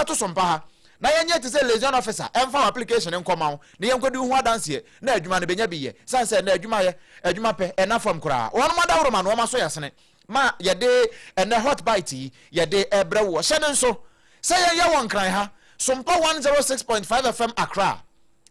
bɛto so mpa ha na yɛnyɛ te sɛ liaison officer ɛmfa wo application nkɔma wo na yɛnkɔdi wo ho adanseɛ na adwuma no bɛnya bi yɛ. Sane sɛ ɛnɛ adwuma yɛ adwuma pɛ ɛna fam koraa. Wɔnom adaworoma na wɔn asɔ yɛasene ma yɛde ɛnɛ Hot Bite yi yɛde ɛbrɛ woɔ. Hyɛ no nso sɛ yɛnyɛ wɔ Nkran ha, Sompa 106.5 FM Accra.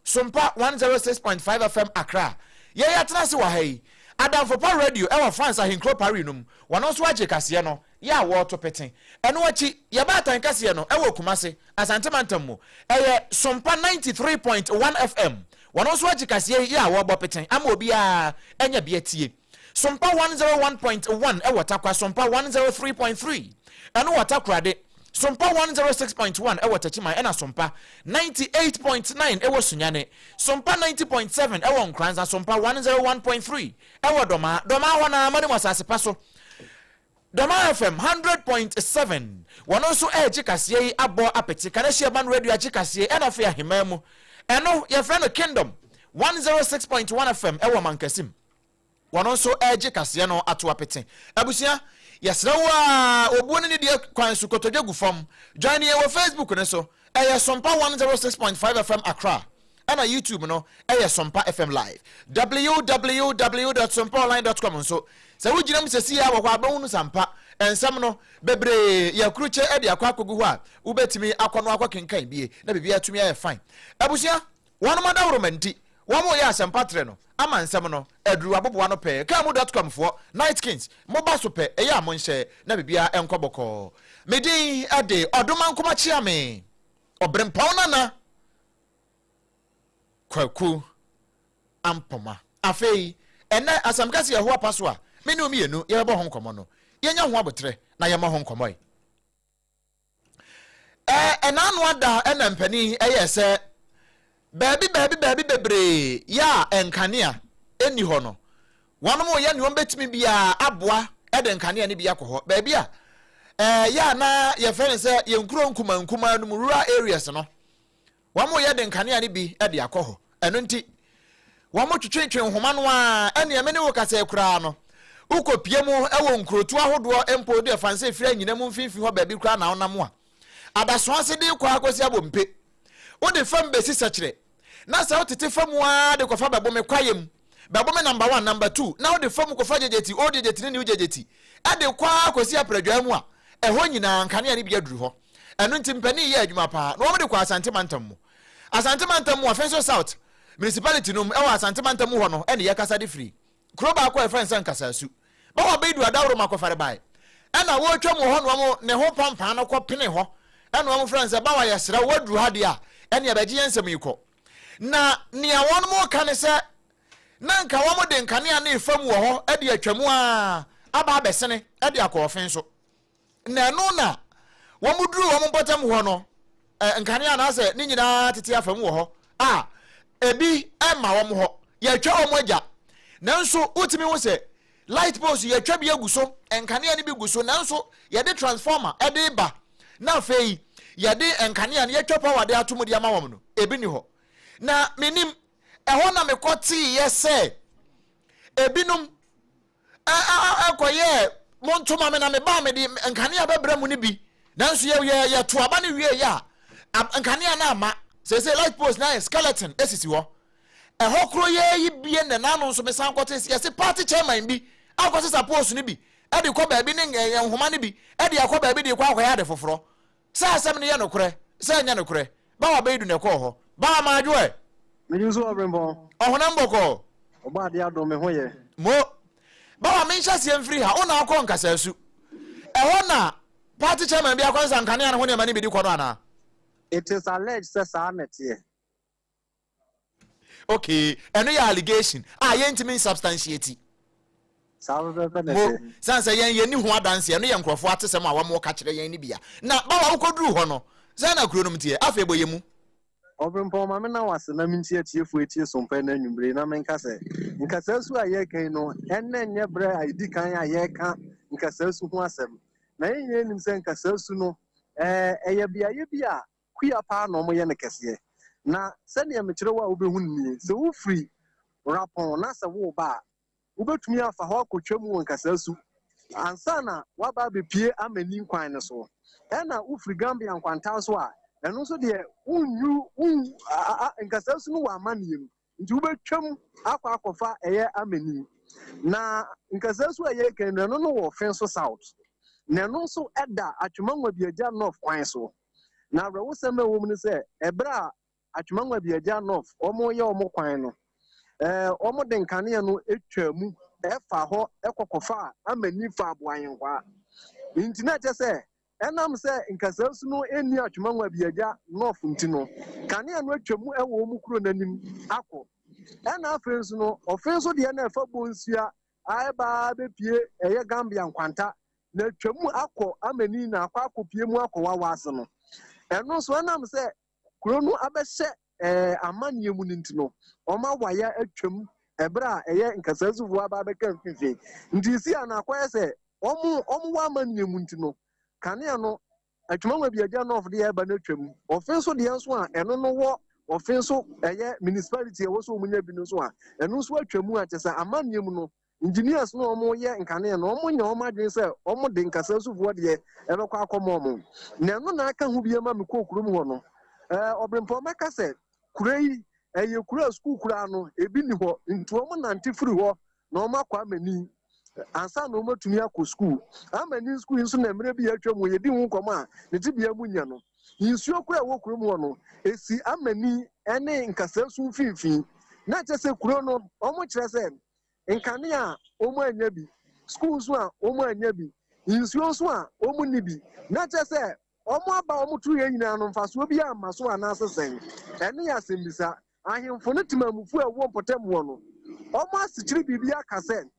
Sompa 106.5 FM Accra. Yɛn yɛatena ase wɔ ha yi. Adamfo Pa Radio ɛwɔ France ahenkuro Paris no mu. Wɔn nso agye kaseɛ no yɛ a wɔreto pete. Ɛno akyi, yɛn baatan kɛseɛ no wɔ Kumase, Asante Mantam mu. Ɛyɛ Sompa 93.1 FM. Wɔn nso agye kaseɛ yi yɛ a wɔrebɔ pete ama obiara anya bi atie. Sompa 101.1 wɔ Tarkwa, Sompa 103.3 ɛno wɔ Takoradi, Sompa 106.1 wɔ Techiman ɛna Sompa 98.9 wɔ Sunyani, Sompa 90.7 wɔ Nkoranza, Sompa 101.3 wɔ Dɔmaa, Dɔmaa hɔ no ara, Madimu asase pa so. Dɔmaa FM 100.7 wɔn nso regye kaseɛ yi abɔ apete. Kaneshie Urban Radio agye kaseɛ yi ɛna afei Ahemaa mu. Ɛno yɛfrɛ no Kingdom 106.1 FM ɛwɔ Mankasim. Wɔn nso regye kaseɛ no ato apete. Abusua, yɛsrɛ wo a obuo ne nidie kwan so kotodwe gu fam. Join yɛn wɔ Facebook no so. Ɛyɛ Sompa 106.5 FM Accra. Ɛna YouTube no yɛ Sompa FM Live. Www dot sompaonline dot com nso, sɛ wogyina mu sɛsi a wɔ hɔ a bɛhunu sɛ ampa nsɛm no bebree yɛakrukye de akɔ akɔgu hɔ a wobɛtumi akɔ no akɔ kenkan bie na biribi atumi ayɛ fine. Abusua, wɔnom adaworoma nti wɔn reyɛ asɛmpa trɛ no ama nsɛm no aduru aboboa no pɛɛ. Kaamu dot com foɔ, Night Kings, moba so pɛ ɛyɛ a monhyɛ na biribiara nkɔ bɔkɔɔ. Me din de Ɔdomankoma Kyeame, Ɔberempɔn Nana. Kwaku Ampoma. Afei, ɛnnɛ asɛm kɛse Yehowa pa so a me ne wo mmienu yɛbɛbɔ ho nkɔmmɔ no, yɛnya ho aboterɛ na yɛmmɔ ho nkɔmmɔ ɛ. Ɛ ɛna ano ada ɛna mpanin ɛyɛ sɛ baabi baabi baabi bebree yɛ a nkanea ɛnni hɔ no, wɔnom yɛ nea wɔbɛtumi biara aboa ɛde nkanea no bi akɔ hɔ. Baabi a ɛyɛ a na yɛfrɛ no sɛ yɛn nkuro nkumaa nkumaa no mu rural areas no, Wɔyɛ de nkanea no bi de akɔ hɔ. Ɛno nti, wɔtwetwetwe nhoma no ara. Ɛnneɛ me ne wo kasa yi koraa no, wokɔpue mu wɔ nkurotu ahodoɔ mpo de ɛfa sɛ ɛfiri anyina mu mfimfini hɔ baabi koraa na wonam a, adasoa ase de kɔ akɔsi abompe. Wode fam bɛsi sɛkyerɛ, na sɛ wotete fa mu ara de kɔfa bɛbome kwaeɛ mu, bɛbome number one, number two, na wode fam kɔfa gyegyeti, old gyegyeti ne new gyegyeti, de kɔ ara kɔsi aprɛdwaa mu a, ɛhɔ nyinaa nkanea no bi aduru hɔ. Ɛno nti mpanin yɛɛ adwuma paa na wɔde kɔɔ Asante mantam mu. Asante mantam mu Afenso South Municipality no mu ɛwɔ Asante mantam mu hɔ no ɛne yɛkasa de firi kuro baako a yɛfrɛ no sɛ Nkasasu. Bɛwɔ Beidu Adaworoma kɔfare bae ɛna wɔretwam wɔ hɔ na wɔn ne ho pampaa no kɔ pene hɔ ɛna wɔn frɛ no sɛ Bawa yɛsrɛ wo woaduru ha deɛ a ɛne ɛbɛgye yɛn nsɛm yi kɔ. Na nea wɔn reka ne sɛ na nka wɔn de nkanea no refa mu wɔ hɔ de atwa mu ara aba abɛsene de akɔ Ɔfenso. Na ɛno na wɔduruu wɔn mpɔtam hɔ no, nkanea anaasɛ ne nyinaa tete afa mu wɔ hɔ a, ebi mma wɔn hɔ. Yɛatwa wɔn agya. Nanso wotumi hu sɛ light post yɛatwa bi agu so, nkanea no bi gu so, nanso yɛde transformer de ba na afei yɛde nkanea no yɛatwa power de ato mu de ama wɔn no, ebi ni hɔ. Na menim, ɛhɔ na mekɔteeɛ sɛ ebinom ɛkɔyɛɛ mo ntoma me na me baa mede nkanea bɛbrɛ mu no bi nanso yɛ yɛ yɛto aba no wie yɛ a nkanea no ama sese light post na yɛ skeleton esisi hɔ ɛhɔ koro yɛ yi bie na n'ano nso mesan kɔte yɛse party chairman bi akɔsesa post no bi ɛde kɔ baabi ne nhoma no bi ɛde akɔ baabi de kɔ akɔyɛ ade foforɔ Sɛ asɛm no yɛ nokorɛ, sɛ ɛnyɛ nokorɛ. Bawa Beidu na ɛkɔɔ hɔ. Bawa Madwo ɛ! Medwo nso ɔbrempɔn. Ɔhonam bɔkɔɔ. Ɔbɔ adeɛ adom, me ho yɛ. Mo. Bawa menhyɛ aseɛ mfiri ha, wo na wokɔɔ Nkasaasu. Ɛhɔ na party chairman bi akɔsesa nkanea no ho nneɛma no bi de kɔ no anaa? It is alleged sɛ saa na ɛteɛ. Okay, ɛno yɛ allegation a yɛntumi nsubstantiate. Saa pɛpɛɛpɛ na Mo, ɛteɛ. sane sɛ yɛn yɛnni ho adanse, ɛno yɛ nkurɔfoɔ atesɛm a wɔka kyerɛ yɛn no bia. Na bawa wokɔduruu hɔ no, sɛn na kuro nom teɛ? Afei bɔ yɛn mu. Ɔberempɔn, ma menna wo ase na mentie atiefoɔ a ɛtie Sompa ɛnnɛ anwummere yi na menka sɛ, nkasaasu a yɛreka yi no, ɛnnɛ nyɛ berɛ a ɛdi kan a yɛreka nkasaasu ho asɛm. Na yɛn nyinaa nim sɛ nkasaasu no, ɛyɛ beaeɛ bi a Kua paa na wɔyɛ no kɛseɛ. Na sɛdeɛ mekyerɛ wo a wobɛhu no nie, sɛ wofiri Rapɔn na sɛ woreba a, wobɛtumi afa hɔ akɔtwa mu wɔ Nkasaasu ansa na woaba abɛpue Amani kwan no so. Ɛna wofiri Gambia nkwanta nso a, Ɛno nso deɛ wonwu won a a nkasɛɛ so no wɔ amanneɛ mu nti wobɛtwam akɔ akɔfa ɛyɛ amani. Na nkasɛɛ so a yɛreka no ɛno no wɔ Finso South. Na ɛno nso ɛda Atwema Nwabiagya North kwan so. Na awerɛhosɛm a ɛwɔ mu ne sɛ ɛberɛ a Atwema Nwabiagya North wɔreyɛ wɔn kwan no, ɛɛ wɔde nkanea no twaa mu ɛfa hɔ ɛkɔkɔfa amani fa Aboayenkwaa. Nti na ɛkyɛ sɛ ɛnam sɛ nkasɛɛ no nni Atwema Nwabiagya North nti no, kanea no atwa mu wɔ wɔn kuro n'anim akɔ. Ɛna afei nso no, ɔfe nso deɛ na ɛfa Bonsua a ɛba bɛpie ɛyɛ Gambia nkwanta na atwa mu akɔ amani na akɔ akɔpie mu akɔ Wawa ase no. Ɛno nso ɛnam sɛ kuro no abɛhyɛ ɛɛ amanneɛ mu no nti no, wɔn awaya atwam ɛberɛ a ɛyɛ nkasɛɛsofoɔ aba abɛka mfimfini. Nti si a na akɔyɛ sɛ wɔn wɔn wɔ amanneɛ mu nti no, kanea no Atwema Nwabiagya North deɛ ɛba no atwam. Ɔfe nso deɛ nso a ɛno no wɔ ɔfe nso ɛyɛ municipality a ɛwɔ so wɔn nya bi no nso a ɛno nso atwa mu a kyerɛ sɛ amanneɛ mu no engineers no a wɔyɛ nkanea no wɔn nya wɔn adwene sɛ wɔn de nkasɛɛsofoɔ deɛ ɛbɛkɔ akɔma wɔn. Na ɛno na aka ho bi ama me kɔɔ kurom hɔ no. Ɛɛ ɔbrempɔn mɛka sɛ kuro yi ɛyɛ kuro a sukuu koraa no ebi ni hɔ nti wɔn nante firi hɔ na wɔn akɔ amani ansa na wɔn atumi akɔ sukuu. Amani sukuu yi nso na mmerɛ bi atwa mu yɛdi ho nkɔmɔ a ne tebea mu nya no. Nsuo koro a ɛwɔ kurom hɔ no esi amani ne nkasɛɛso mfimfini. Na kyerɛ sɛ kuro no wɔn kyerɛ sɛ nkanea a wɔn anya bi, sukuu nso a wɔn anya bi, nsuo nso a wɔn ni bi. Na kyerɛ sɛ wɔn aba a wɔn to yɛ nyinaa no mfasoɔ bi amma so anaasɛ sɛn. Ɛne yɛ asɛmbisa. Ahemfo ne temamufo a ɛwɔ mpɔtam hɔ no, wɔn asekyerɛ biribi aka sɛ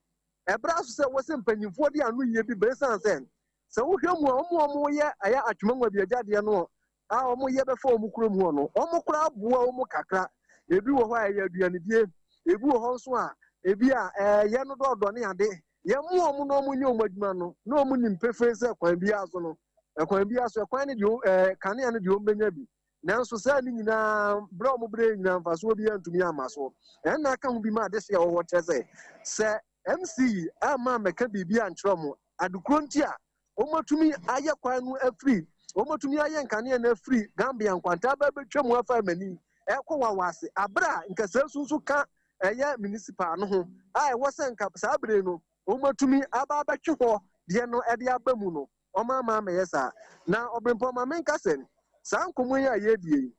ɛberɛ aso sɛ wɔsɛ mpanyimfoɔ de ano yie bi bere san sɛ sɛ wohwɛ mu a wɔn a wɔyɛ ɛyɛ Atwema Nwabiagya deɛ no a wɔyɛ bɛfa wɔn kurom hɔ no, wɔn koraa boa wɔn kakra. Ebi wɔ hɔ a ɛyɛ aduanedie, ebi wɔ hɔ nso a ebi a ɛyɛ no dɔɔdɔ ne ade. Yɛmmoa wɔn na wɔn nyɛ wɔn adwuma no na wɔn nim pefee sɛ kwan biara so no, ɛkwan biara so ɛkwan no deɛ ɛɛ kanea no deɛ wɔn bɛnya bi. Nanso saa ne nyinaa berɛ a wɔn berɛ nyinaa mfasoɔ biara ntumi amma so. Ɛnna aka ho bi ma adehye a ɛwɔ hɔ kyerɛ sɛ sɛ MC yi ama mmɛka biribi ankyerɛ wɔn adekoro nti a wɔatumi ayɛ kwan no afiri wɔatumi ayɛ nkanea no afiri Gambia nkwanta aba abɛtwa mu afa amani ɛkɔ Wawa ase abere a nkasɛɛ nso ka ɛyɛ municipal no ho a ɛwɔ sɛ nka saa bere no wɔatumi aba abɛtwe hɔ deɛ no ɛde aba mu no, wɔn ama amɛyɛ saa. Na ɔbrempɔn ma menka sɛ saa nkɔmmɔ yi a yɛredie yi,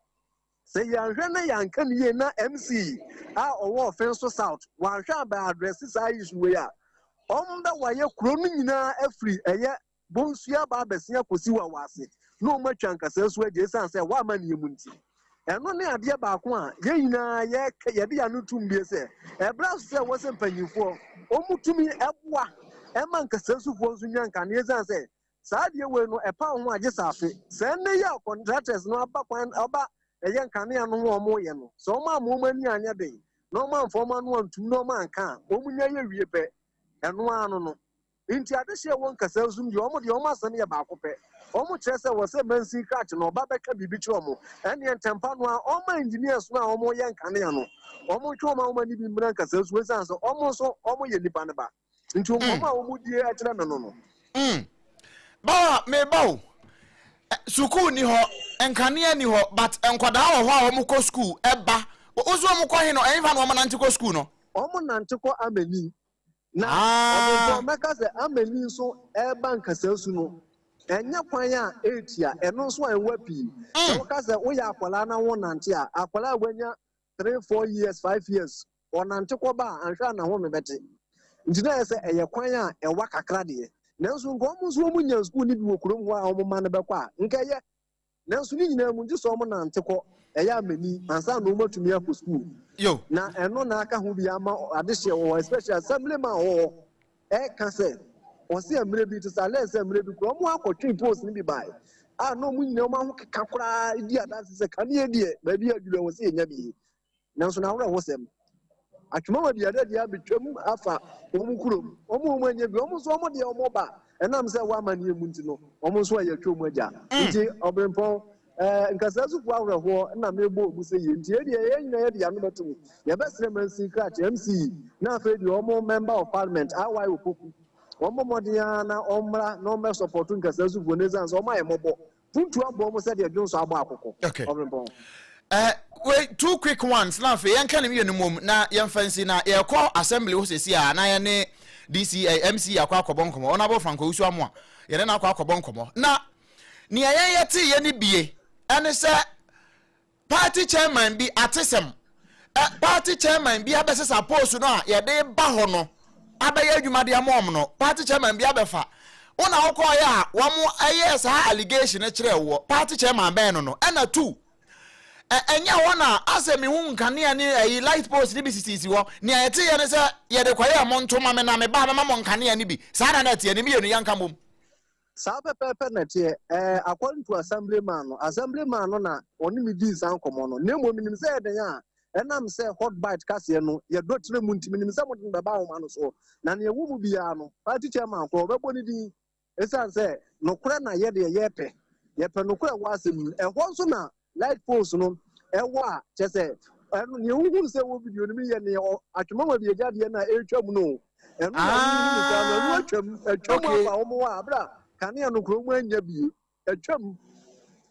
sɛ yɛanhwɛ na yɛanka no yie na MC a ɔwɔ Ɔfenso South wanhwɛ aba address saa issue wei a, ɔmbɛ wayɛ kuro no nyinaa afiri ɛyɛ Bonsua aba abɛsen akɔsi Wawa ase na wɔn atwa nkasɛɛ so agye esiane sɛ wɔama ne mu nti. Ɛno ne adeɛ baako a yɛn nyinaa yɛka yɛde yɛn ano tum bie sɛ ɛberɛ aso sɛ ɛwɔ sɛ mpanyinfoɔ wɔn tumi ɛboa ɛma nkasɛɛsofoɔ nso nya nkanea esiane sɛ saa adeɛ wei no ɛpa ho agye sɛ afe sɛ ɛnɛ yi a contractors no aba kwan aba ɛyɛ nkanea no ho a wɔn yɛ no sɛ wɔn ama wɔn ani anyɛ den na wɔn amfa wɔn ano antum na wɔn anka a wɔn nya yɛ wie pɛ ɛno ano no. Nti adehyeɛ wɔ nkasɛɛ so deɛ wɔn deɛ wɔn asɛm yɛ baako pɛ. Wɔn kyerɛ sɛ wɔ sɛ mansin krakye no ɔba bɛka biribi kyerɛ wɔn. Ɛneɛ ntɛmpa no a wɔn engineers no a wɔn yɛ nkanea no wɔn ntwe wɔn a wɔn ani bi mmra nkasɛɛ so esiane sɛ wɔn nso wɔn yɛ nipa ne ba. Nti nkɔmɔ a wɔn die ɛkyerɛ me no no. Bawa meba o. Sukuu ni hɔ, nkanea ni hɔ, but nkwadaa wɔ hɔ a wɔn kɔ sukuu ɛba. Wosu wɔn kɔ he no, ɛnfa na wɔn nante kɔ sukuu no? Wɔn nante kɔ amani. Na ɔbɛnfɔ mɛka sɛ amani nso ɛreba nkasɛɛ su no ɛnyɛ kwan a ɛretia ɛno nso a ɛwɔ pii. Sɛ woka sɛ woyɛ akwadaa na wonante a, akwadaa a wanya 3, 4 years, 5 years ɔnante kɔba a anhwɛ a n'ahome bɛte. Nti na ɛyɛ sɛ ɛyɛ kwan a ɛwa kakra deɛ. Nanso nka wɔn nso wɔn nya sukuu no bi wɔ kurom hɔ a wɔn mma no bɛkɔ a nka ɛyɛ. Nanso ne nyinaa mu gye sɛ wɔn nante kɔ ɛyɛ amani ansa na wɔn atumi akɔ sukuu. Yo. Na ɛno na aka ho bi ama adehyeɛ wɔ hɔ, especially assemblyman wɔ hɔ ɛka sɛ ɔsi mmerɛ bi te sɛ alɛ sɛ mmerɛ bi kura wɔn akɔtwe post no bi bae a na wɔn nyinaa wɔn aho keka koraa di adanse sɛ kanea deɛ baabi adwuma wɔ sɛ yɛnya bi. Nanso na awerɛhosɛm Atwema Nwabiagya deɛ abɛtwam afa wɔn kurom. Wɔn a wɔn anya bi, wɔn nso wɔn deɛ wɔn ba ɛnam sɛ wɔn amanneɛ mu nti no wɔn nso ayɛ atwa wɔn agya. Nti ɔbrempɔn ɛɛ nkasɛɛsofoɔ awerɛhoɔ na mebɔ wɔn sɛ yie. Nti yɛdeɛ yɛn nyinaa yɛde yɛn ano bɛto mu. Yɛbɛsrɛ mansin krakye MC na afei deɛ wɔn member of parliament AY Opoku wɔn bɔ mmɔden ara na wɔmmra na wɔmmɛ support nkasɛɛsofoɔ no esiane sɛ wɔn ayɛ mmɔbɔ. Mpuntuo abɔ wɔn sɛdeɛ dwonsɔ abɔ akokɔ. Okay. Ɔbrempɔn. Wei two quick ones na afei yɛnka ne mmienu mmom na yɛmfa nsi na yɛkɔ assembly hɔ sɛsi a na yɛne DC eh, MC akɔ akɔbɔ nkɔmmɔ Honorable Frank Owusu Amoah yɛne no akɔ akɔbɔ nkɔmmɔ na nea yɛn yɛte yɛ ne bie ɛne sɛ Party chairman bi atesɛm. Ɛ party chairman bi abɛsesa post no a yɛde ba hɔ no abɛyɛ adwuma de ama wɔn no. Party chairman bi abɛfa. Wo na wokɔɔyɛ a wɔn ɛyɛɛ saa allegation no kyerɛɛ woɔ. Party chairman bɛn no no. Ɛna two, ɛ ɛnyɛ hɔ na asɛ mehu nkanea ne ɛyi light post no bi sisisi hɔ. Nea yɛteeɛ ne sɛ yɛde kɔyɛɛ mo nto ma me na me ba a mɛma mo nkanea no bi. Saa na na ɛteɛ. Ne mmienu yɛnka mmom. Saa pɛpɛɛpɛ na ɛteɛ. Ɛɛ, according to assemblyman no, assemblyman no na ɔne me dii saa nkɔmmɔ no. Na mmom menim sɛ ɛyɛ dɛn a, ɛnam sɛ Hot Bite kaseɛ no, yɛdɔ tire mu nti, menim sɛ mode no bɛba ahoma no so. Na nea ɛwɔ mu biara no, party chairman korɔ, ɔbɛbɔ ne din. Ɛsiane sɛ nokorɛ na yɛ deɛ yɛpɛ. Yɛpɛ nokorɛ wɔ asɛm mu. Ɛhɔ nso na light poles no ɛwɔ a, kyerɛ sɛ, ɛno, nea wohunu sɛ ɛwɔ video no mu yɛ nea atwemama bi agya deɛ no a ɛretwa mu no. Ɛno na wohunu saa no, ɛno atwam, atwam afa wɔn hɔ a, abere a kanea no kuro mu anya bie, atwam,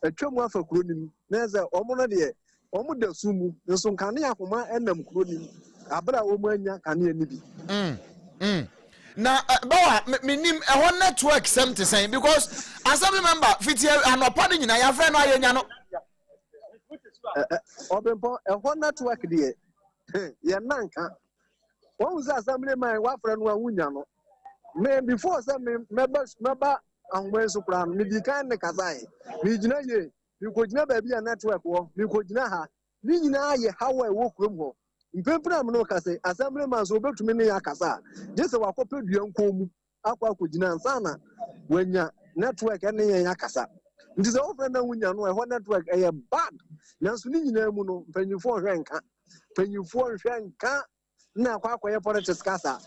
atwam afa kuro no mu. Na sɛ wɔn no deɛ, wɔn da sum mu, nso nkanea ahoma nam kuro no mu, abere a wɔn anya kanea no bi. Na bawa menim ɛhɔ network sɛm te sɛn because assembly member fiti anɔpa no nyinaa yɛafrɛ no a yɛnya no. Ɔbɛnpɔ ɛhɔ network deɛ yɛn nanka wɔn sɛ assembly man wafrɛ no a wunya no me before sɛ me mɛba mɛba ahoma yi so koraa no medi kan ne kasae megyina yie mekɔgyina baabi a network wɔ mekɔgyina ha ne nyinaa yɛ haw a ɛwɔ kurom hɔ. Mprempren a me ne wo kasa yi, Assemblyman sɛ obetumi ne yɛn akasa a, gye sɛ wakɔpɛ dua nkɔn mu akɔ akɔgyina ansa na wanya network ne yɛn akasa. Nti sɛ wofrɛ na wunya no a, ɛhɔ network ɛyɛ bad. Nanso ne nyinaa mu no, mpanyimfoɔ nhwɛ nka. Mpanyimfoɔ nhwɛ nka na akɔ akɔyɛ politics kasa.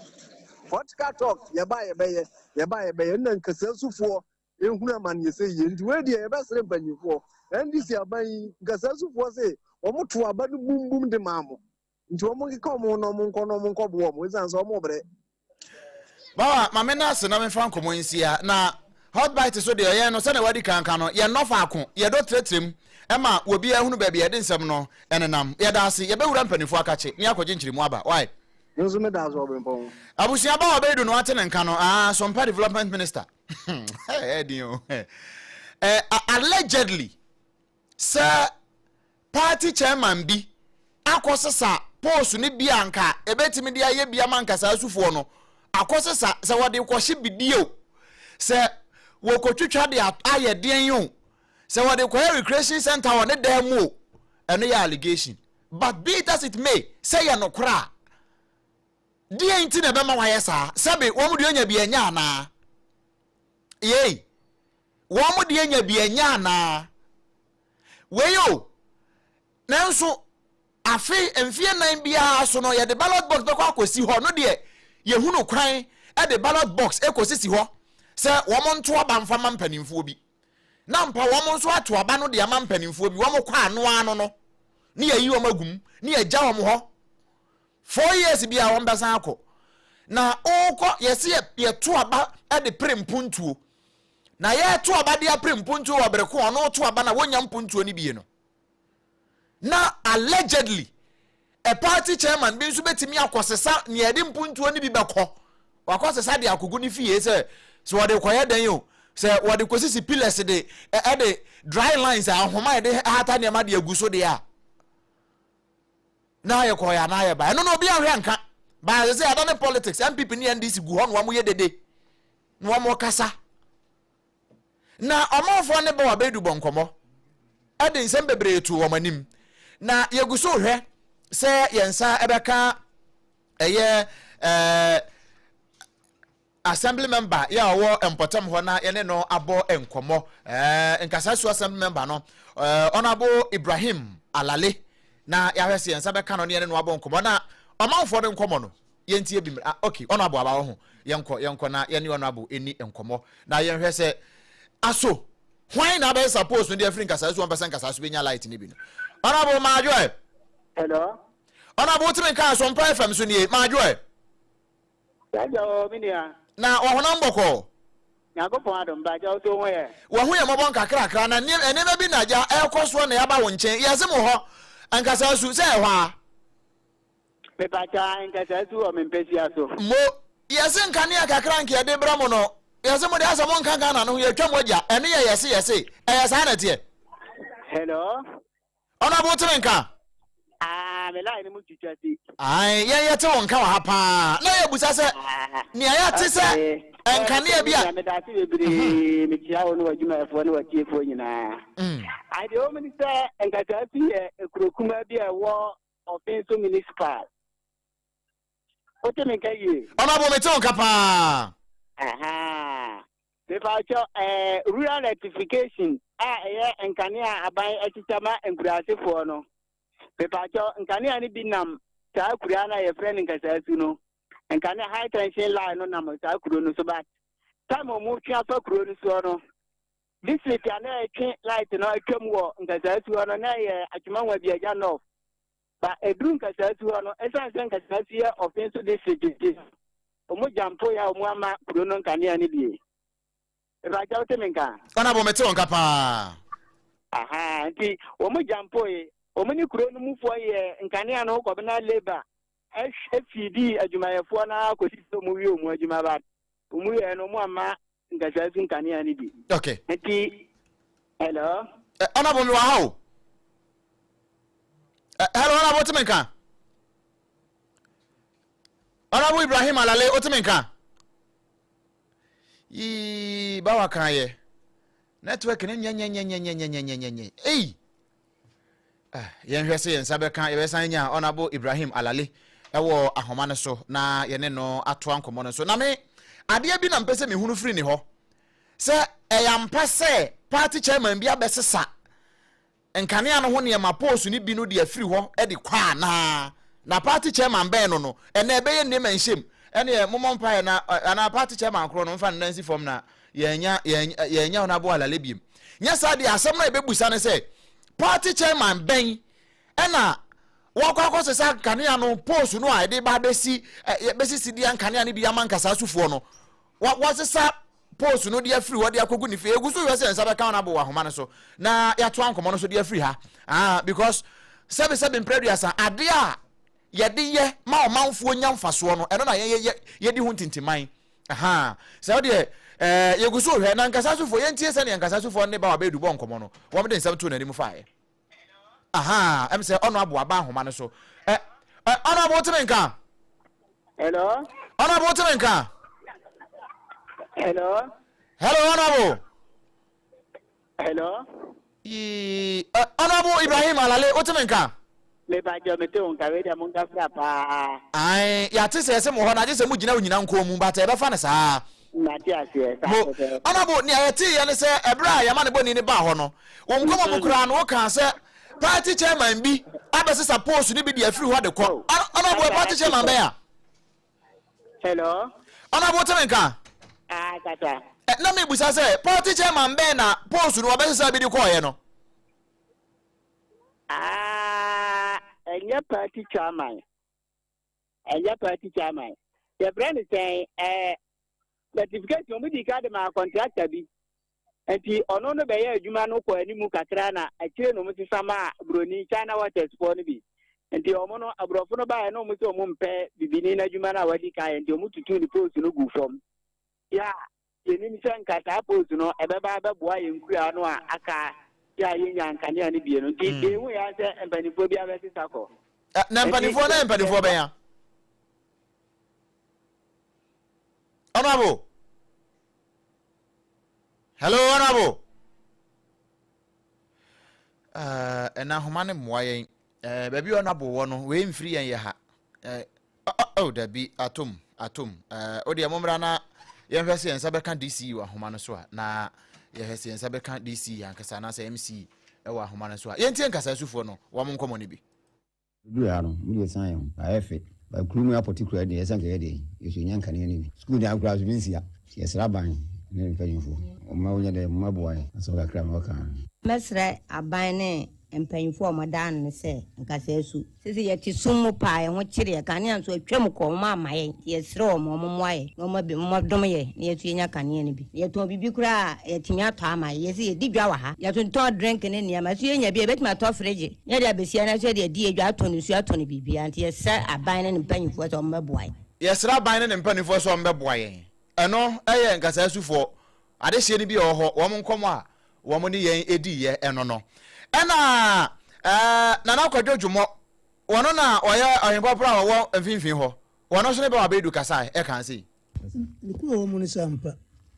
Political talk, yɛba a yɛbɛyɛ, yɛba a yɛbɛyɛ, nna nkasasufoɔ ehunu amaneɛ sɛ yie. Nti wei deɛ yɛbɛsrɛ mpanyinfoɔ. NDC aban yi, nkasasufoɔ se wɔn to aba no bumbum de maa mo. Nti wɔn nkeka wɔn ho na wɔn nkɔ na wɔn nkɔboa wɔn esiane sɛ wɔn brɛ. Bawa, ma me nna ase na memfa nkɔmmɔ yi nsi ha. Na Hot Bite so deɛ, yɛn no, sɛdeɛ wadi kan ka no, yɛnnɔ faako, yɛdɔ trɛtrɛ mu ma obiara hunu baabi a yɛde nsɛm no nenam. Yɛda ase. Yɛbɛwura mpanimfoɔ akakye na yɛakɔgye nkyerɛmu aba. Wai? Me nso meda ase, Ɔberempɔn. Abusua, Bawa Beidu na wate ne nka no, ah, Sompa Development Minister. Ɛyɛ o. Eh, allegedly, sɛ party chairman bi akɔsesa post no bi a nka ebetumi de ayɛ bi ama nka saa sufoɔ no akɔsesa sɛ wɔde kɔhye bidie o sɛ wɔkɔtwitwa de ayɛ deɛn o sɛ wɔde kɔyɛ recreation center wɔ ne dan mu o ɛno yɛ allegation but be it as it may sɛ yɛ nokorɛ a Deɛn nti na ɛbɛma wɔayɛ saa? Sɛbe wɔn deɛ nya bi anya anaa? Yei, wɔn deɛ nya bi anya anaa? Wei o, nanso afe mfeɛ nan biara so no yɛde ballot box bɛkɔ akɔsi hɔ no deɛ yɛhunu kwan de ballot box kɔsisi hɔ sɛ wɔn nto aba mfa ma mpanimfoɔ bi na mpa wɔn nso ato aba no de ama mpanimfoɔ bi wɔn kɔ ano ano no ne yɛyi wɔn agum ne yɛgya wɔn hɔ 4 years bi a wɔn bɛsan akɔ na ɔrekɔ yɛsi yɛ yɛto aba de pere mpuntuo na yɛto aba de apere mpuntuo wɔ bere ko ɔno to aba na wɔnya mpuntuo no bie no na allegedly a party chairman bi nso bɛtumi akɔsesa nea yɛde mpuntuo no bi bɛkɔ wakɔsesa de akɔgu ne fie sɛ sɛ wɔde kɔyɛ dɛn o sɛ wɔde kɔsisi pillars de ɛde dry lines a ahoma yɛde hata nneɛma de agu so deɛ a na ayɛ kɔɔ yɛ anaa ayɛ ba ɛno na obi ahwɛ nka baa sɛ ada ne politics NPP ne NDC gu hɔ na wɔn yɛ dede na wɔn kasa na ɔmanfoɔ ne bɔ abɛdu bɔ nkɔmɔ ɛde nsɛm bebree to wɔn anim na yɛgu so hwɛ sɛ yɛn nsa ɛbɛka ɛyɛ assembly member yɛ a ɔwɔ mpɔtam hɔ na yɛne no abɔ nkɔmmɔ Nkasasu assembly member no Honorable Ibrahim Alale na yɛahwɛ sɛ yɛn nsa bɛka no ne yɛne no abɔ nkɔmmɔ na ɔmanfoɔ no nkɔmmɔ no yɛntie bi ah, ok Honorable aba wɔ ho yɛnkɔ yɛnkɔ na yɛne Honorable ɛni nkɔmmɔ na yɛnhwɛ sɛ aso hwan na abɛyɛ suppose no de afiri Nkasasu wɔn pɛ sɛ Nkasasu bɛnya light no bi no. Honorable Maadwoɛ. Hello. Honorable wotumi nka Asompa FM so nie Maadwoɛ. Yagya o, me nua. Na ɔhonam bɔkɔɔ. Nyankopɔn adom, mpakyɛ wo so wo ho yɛ? Wahu yɛn mmɔbɔ nkakrakra, na nneɛma bi na agya ɛrekɔ soɔ na yɛaba wo nkyɛn. Yɛse mo hɔ, Nkasaa su, sɛ ɛhɔ a? Mepakyɛ ae, Nkasaa su wɔ me mpasua so. Mo, yɛse nkanea kakra nka yɛde brɛ mo no, yɛse mo deɛ asɛ monka Ghana no ho, yɛtwa mo agya, ɛno yɛ yɛse yɛse, ɛyɛ saa na ɛteɛ? Hello? Honourable wote me nka? Ah, me line no mu twitwa si. Ae, yɛn yɛte wo nka wɔ ha paa. Na yɛbusa sɛ, Ah, nea yɛate sɛ okay. nkanea bi a. Meda ase bebree, mekyia wo ne w'adwumayɛfoɔ ne w'atiefoɔ nyinaa. Adeɛ wɔ mu ne sɛ, Nkataafi yɛ kuro kumaa bi a ɛwɔ Ɔfenso Municipal. Wote me nka yie? Honourable mete wo nka paa. Ahaa. Mepakyɛ ɛɛ rural electrification a ɛyɛ nkanea a aban akyekyɛ ma nkuraasefoɔ no. Mepakyɛ nkanea no bi nam saa kuraa no a yɛfrɛ no Nkasaasu no. Nkanea high tension line no nam saa kuro no so but time a wɔtwe afa kuro no soɔ no district a na ɛtwe light no atwam wɔ Nkasaasu hɔ no na ɛyɛ Atwima Nwabiagya North. Ba ɛduru Nkasaasu hɔ no, ɛsiane sɛ Nkasaasu yɛ Ɔfenso district nti no, wɔn gyampo yɛ a wɔn ama kuro no nkanea no bie. Mepakyɛ wote me nka? Ɔnabo mete wo nka paa. Aha, nti wɔn gyampo yi, wɔn ne kuro no mufoɔ yɛ nkanea no kɔbena labour ɛfiidii adwumayɛfoɔ no ara kɔsi sɛ wɔn wie wɔn adwuma ba wɔn wieɛ no wɔn ama Nkasaasu nkanea no bi. Okay. Nti, hello? Ɔnabo me wɔ ha o. Hello, Ɔnabo wote me nka? Honorable Ibrahim Alale, wote me nka? Yii, bawa kan yɛ. Network no nyɛnyɛnyɛnyɛnyɛnyɛnyɛnyɛ. Ei! Ah, yɛnhwɛ sɛ yɛn nsa bɛka yɛbɛsan nya Honorable Ibrahim Alale ɛwɔ ahoma no so na yɛne no atoa nkɔmmɔ no so. Na me, adeɛ bi na mpɛ sɛ mehunu firi ne hɔ. Sɛ ɛyɛ ampa sɛ party chairman bi abɛsesa Nkanea no ho nneɛma poles no bi no de afiri hɔ de kɔ anaa? Na party chairman bɛn no no ɛnɛ ɛbɛyɛ nneɛma nhyɛm ɛneɛ momɔ mpaeɛ na anaa party chairman korɔ no mfa ne nan nsi fam na yɛanya yɛanya Honourable Alale biem. Nyɛ saa deɛ asɛm no a yɛbɛbusa ne sɛ party chairman bɛn ɛna wakɔ akɔsesa nkanea no poles no a yɛde ba abɛsi bɛsisi deɛ nkanea no bi ama nkasaa sufoɔ no Wa wɔasesa post no de afiri hɔ de akɔgu ne fie. Yɛgu so hwɛ sɛ nsa bɛka wɔn abɔ wɔ ahoma no so na yɛatoa nkɔmmɔ no so de afiri ha. Ah, because sɛbesɛbe mprɛ aduasa, adeɛ a yɛde yɛ ma ɔmanfoɔ nya mfasoɔ no, ɛno na yɛn yɛ yɛdi ho ntintiman. Aha, sɛ wodeɛ ɛɛ yɛgu so hwɛ na nkasasufoɔ yɛntie sɛdeɛ nkasasufoɔ ne Bawa Bedu bɔ nkɔmmɔ no, wɔn de nsɛm too n'anim faeɛ. Aha, ɛm sɛ ɔno abo aba ahoma no so. Ɛ ɛ ɔno abo woteme nka? Hello. Ɔno abo woteme nka? Hello. Hello ɔno abo. Hello. Yii ɛ ɔno abo Ibrahim Alale woteme nka? Mepa kyɛw mete wo nka wei deɛ mo nka fra paa. Ae yɛate sɛ yɛse mo hɔ no agye sɛ mo gyina onyina nkɔn mu but yɛbɛfa no saa. Mate aseɛ saa Mo, pɛpɛɛpɛ. Honourable, nea yɛteeɛ ne sɛ ɛberɛ a yɛma ne bɔni no baa hɔ no, wo nkɔmmɔ mu koraa no wokaa sɛ party chairman bi abɛsesa post no bi de afiri hɔ de kɔ. Oh, Honourable, kasa party na chairman te bɛn a? Hello? Honourable, wote me nka? Ah, kasa. Ɛ, na mebusa sɛ party chairman bɛn na post no wɔbɛsesa bi de kɔɔeɛ no? Ah, ɛnyɛ party chairman. Ɛnyɛ party chairman. Yɛfrɛ no sɛn ɛɛ certification wɔn di ka de ma contractor bi. Nti ɔno no bɛyɛ adwuma no kɔ anim kakra na akyire na wɔn sesa maa buroni China Waters foɔ no bi. Nti wɔn no aborɔfo no baeɛ na wɔn sɛ wɔn mpɛ bibini n'adwuma no a wadi kan yɛ nti wɔn tutu ne post no gu fam. Yɛ a Yɛnim sɛ nka saa post no ɛbɛba abɛboa yɛn nkuraa no a aka yɛ a yɛnnya nkanea no bie no. Nti deɛ yɛhu yɛ ara sɛ mpanimfoɔ bi abɛsesa kɔ. Na mpanimfoɔ no yɛ mpanimfoɔ bɛn a? Honorable. Hello, Honorable. Ɛna ahoma no mmoa yɛn. Baabi Honorable wɔ no, wei mfiri yɛn yɛ ha. Oh, dabi, atom, atom. Eh, o deɛ mommra na yɛnhwɛ sɛ yɛn nsa bɛka DCE wɔ ahoma no so a, na yɛhwɛ sɛ yɛn nsa bɛka DCE ankasa anaasɛ MCE wɔ ahoma no so a. Yɛntie nkasasufoɔ no, wɔn nkɔmmɔ no bi. Yɛduruu ha no, mo deɛ san yɛn ho. Ayɛ fɛ. But kuro mu apɔte kura deɛ, ɛsɛ anka yɛ deɛ, yɛsɔ nya nkanea no bi. Sukuu dan koraa so bi nsi ha. Nti yɛsrɛ aban ne mpanyinfoɔ, wɔn mma wɔnyɛ dɛ, wɔn mma boa yɛn. Asɛm kakra a mewɔ ka ara no. Mɛsrɛ aban ne. Mpanyimfo a wɔda ano ne sɛ, Nkasa asu. Sese yɛte sum mu paa, yɛn ho kyere yɛn, kanea nso atwam kɔ, wɔn amma yɛn, nti yɛsrɛ wɔn wɔn mmoa yɛn na wɔn wɔdom yɛn na yɛn nso yɛnya kanea no bi. Na yɛtɔn biribi koraa a, yɛatumi atɔ ama yɛn. Yɛse yɛdi dwa wɔ ha, yɛtontɔn drink ne nneɛma, nso yɛnya bi a, yɛbɛtumi atɔ fridge na yɛde abɛsi ha na nso yɛde adi yɛn dwa, atɔn nsuo, atɔn biribiara. Nti yɛsrɛ aban ne ne mpanyimfoɔ sɛ wɔmmɛboa yɛn. Yɛsrɛ aban ne ne mpanimfoɔ sɛ wɔmmɛboa yɛn. Ɛno yɛ nkasa asufoɔ adehyeɛ no bi a ɛwɔ hɔ, wɔn nkɔmmɔ a wɔn ne yɛn diiɛ ɛno no. Ɛna ɛɛ Nana Kwadwo Dwomɔ, wɔno na ɔyɛ ɔhempɔporɔ a ɔwɔ mfimfini hɔ, wɔno nso ne Bɛwa Bɛdu kasae ɛkaa sei. Nokorɛ wɔ mu ne sɛ ampa,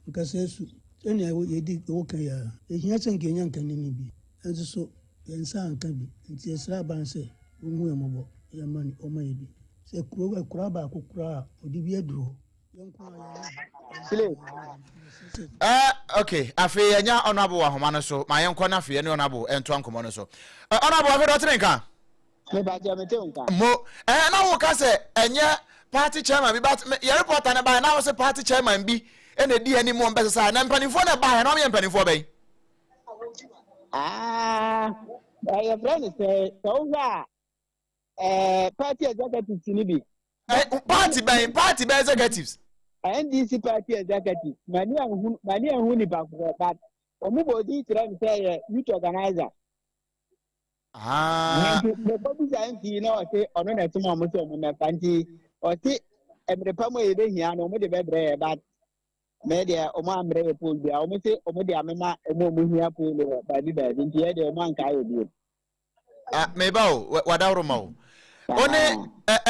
nkasa asu, sɛnea yɛdi wɔ ka yi ara, ɛhia sɛ nka yɛnya nkanini bi, nanso so yɛn nsa anka bi, nti yɛsrɛ aban sɛ wɔnhu yɛn mmɔbɔ na wɔmma yɛn bi. Sɛ kuro akuraa baako koraa a, wɔde bi aduru hɔ. Slay. Eh, okay afei yɛnya honorable wɔ ahoma no so ma yɛnkɔ no afei yɛne honorable ɛntoa nkɔmmɔ no so eh, honorable afei dɔtene nka mebakyɛ mete nka mo eh, na woka sɛ ɛnyɛ party chairman bi but yɛ reporter no baɛ na wo sɛ party chairman bi ɛna ɛdi anim wɔn bɛsɛ saa na mpanimfoɔ no ɛbaɛ na wɔyɛ mpanimfoɔ bɛn ah, yɛfrɛ no sɛ sɛ wohwɛ a eh, party executives ni bi. Eh, party bɛn party bɛn executives. NDC party executive mani ahu mani ahu nipa korɔ but wɔn bɔ odin kyerɛ mi sɛ yɛ youth organizer. Ah. Nti mekɔ bisa nti na ɔse ɔno na ɛsoma ɔmo sɛ ɔmo mɛfa nti ɔse mmerɛ pa mu a yɛbɛhia no ɔmo de bɛbrɛ yɛ but mɛ deɛ ɔmo ambrɛ yɛ pool bia ɔmo se ɔmo de amema ɔmo ɔmo hia pool wɔ baabi baabi nti yɛ deɛ ɔmo ankaa yɛ bio. Ah, meba o, wadaworo ma o. One eh,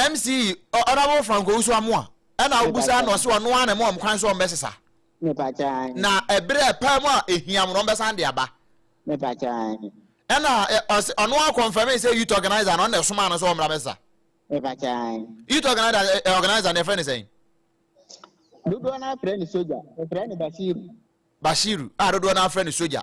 MC Honorable Franco Usu Amoa, ɛna wobusa na ɔse ɔno ara na ɛma wɔn kwan so wɔn bɛsesa. Na ɛberɛ ɛpaa mu a ehia mo na wɔn bɛsan de aba. Ɛna ɔse ɔno ara confirm sɛ youth organizer na ɔno na ɛsomaa no sɛ ɔmmra bɛsesa. Youth organizer organizer na ɛfrɛ ne sɛn? Dodoɔ no afrɛ no soja, ɛfrɛ no Bashiru. Bashiru, a dodoɔ no afrɛ no soja.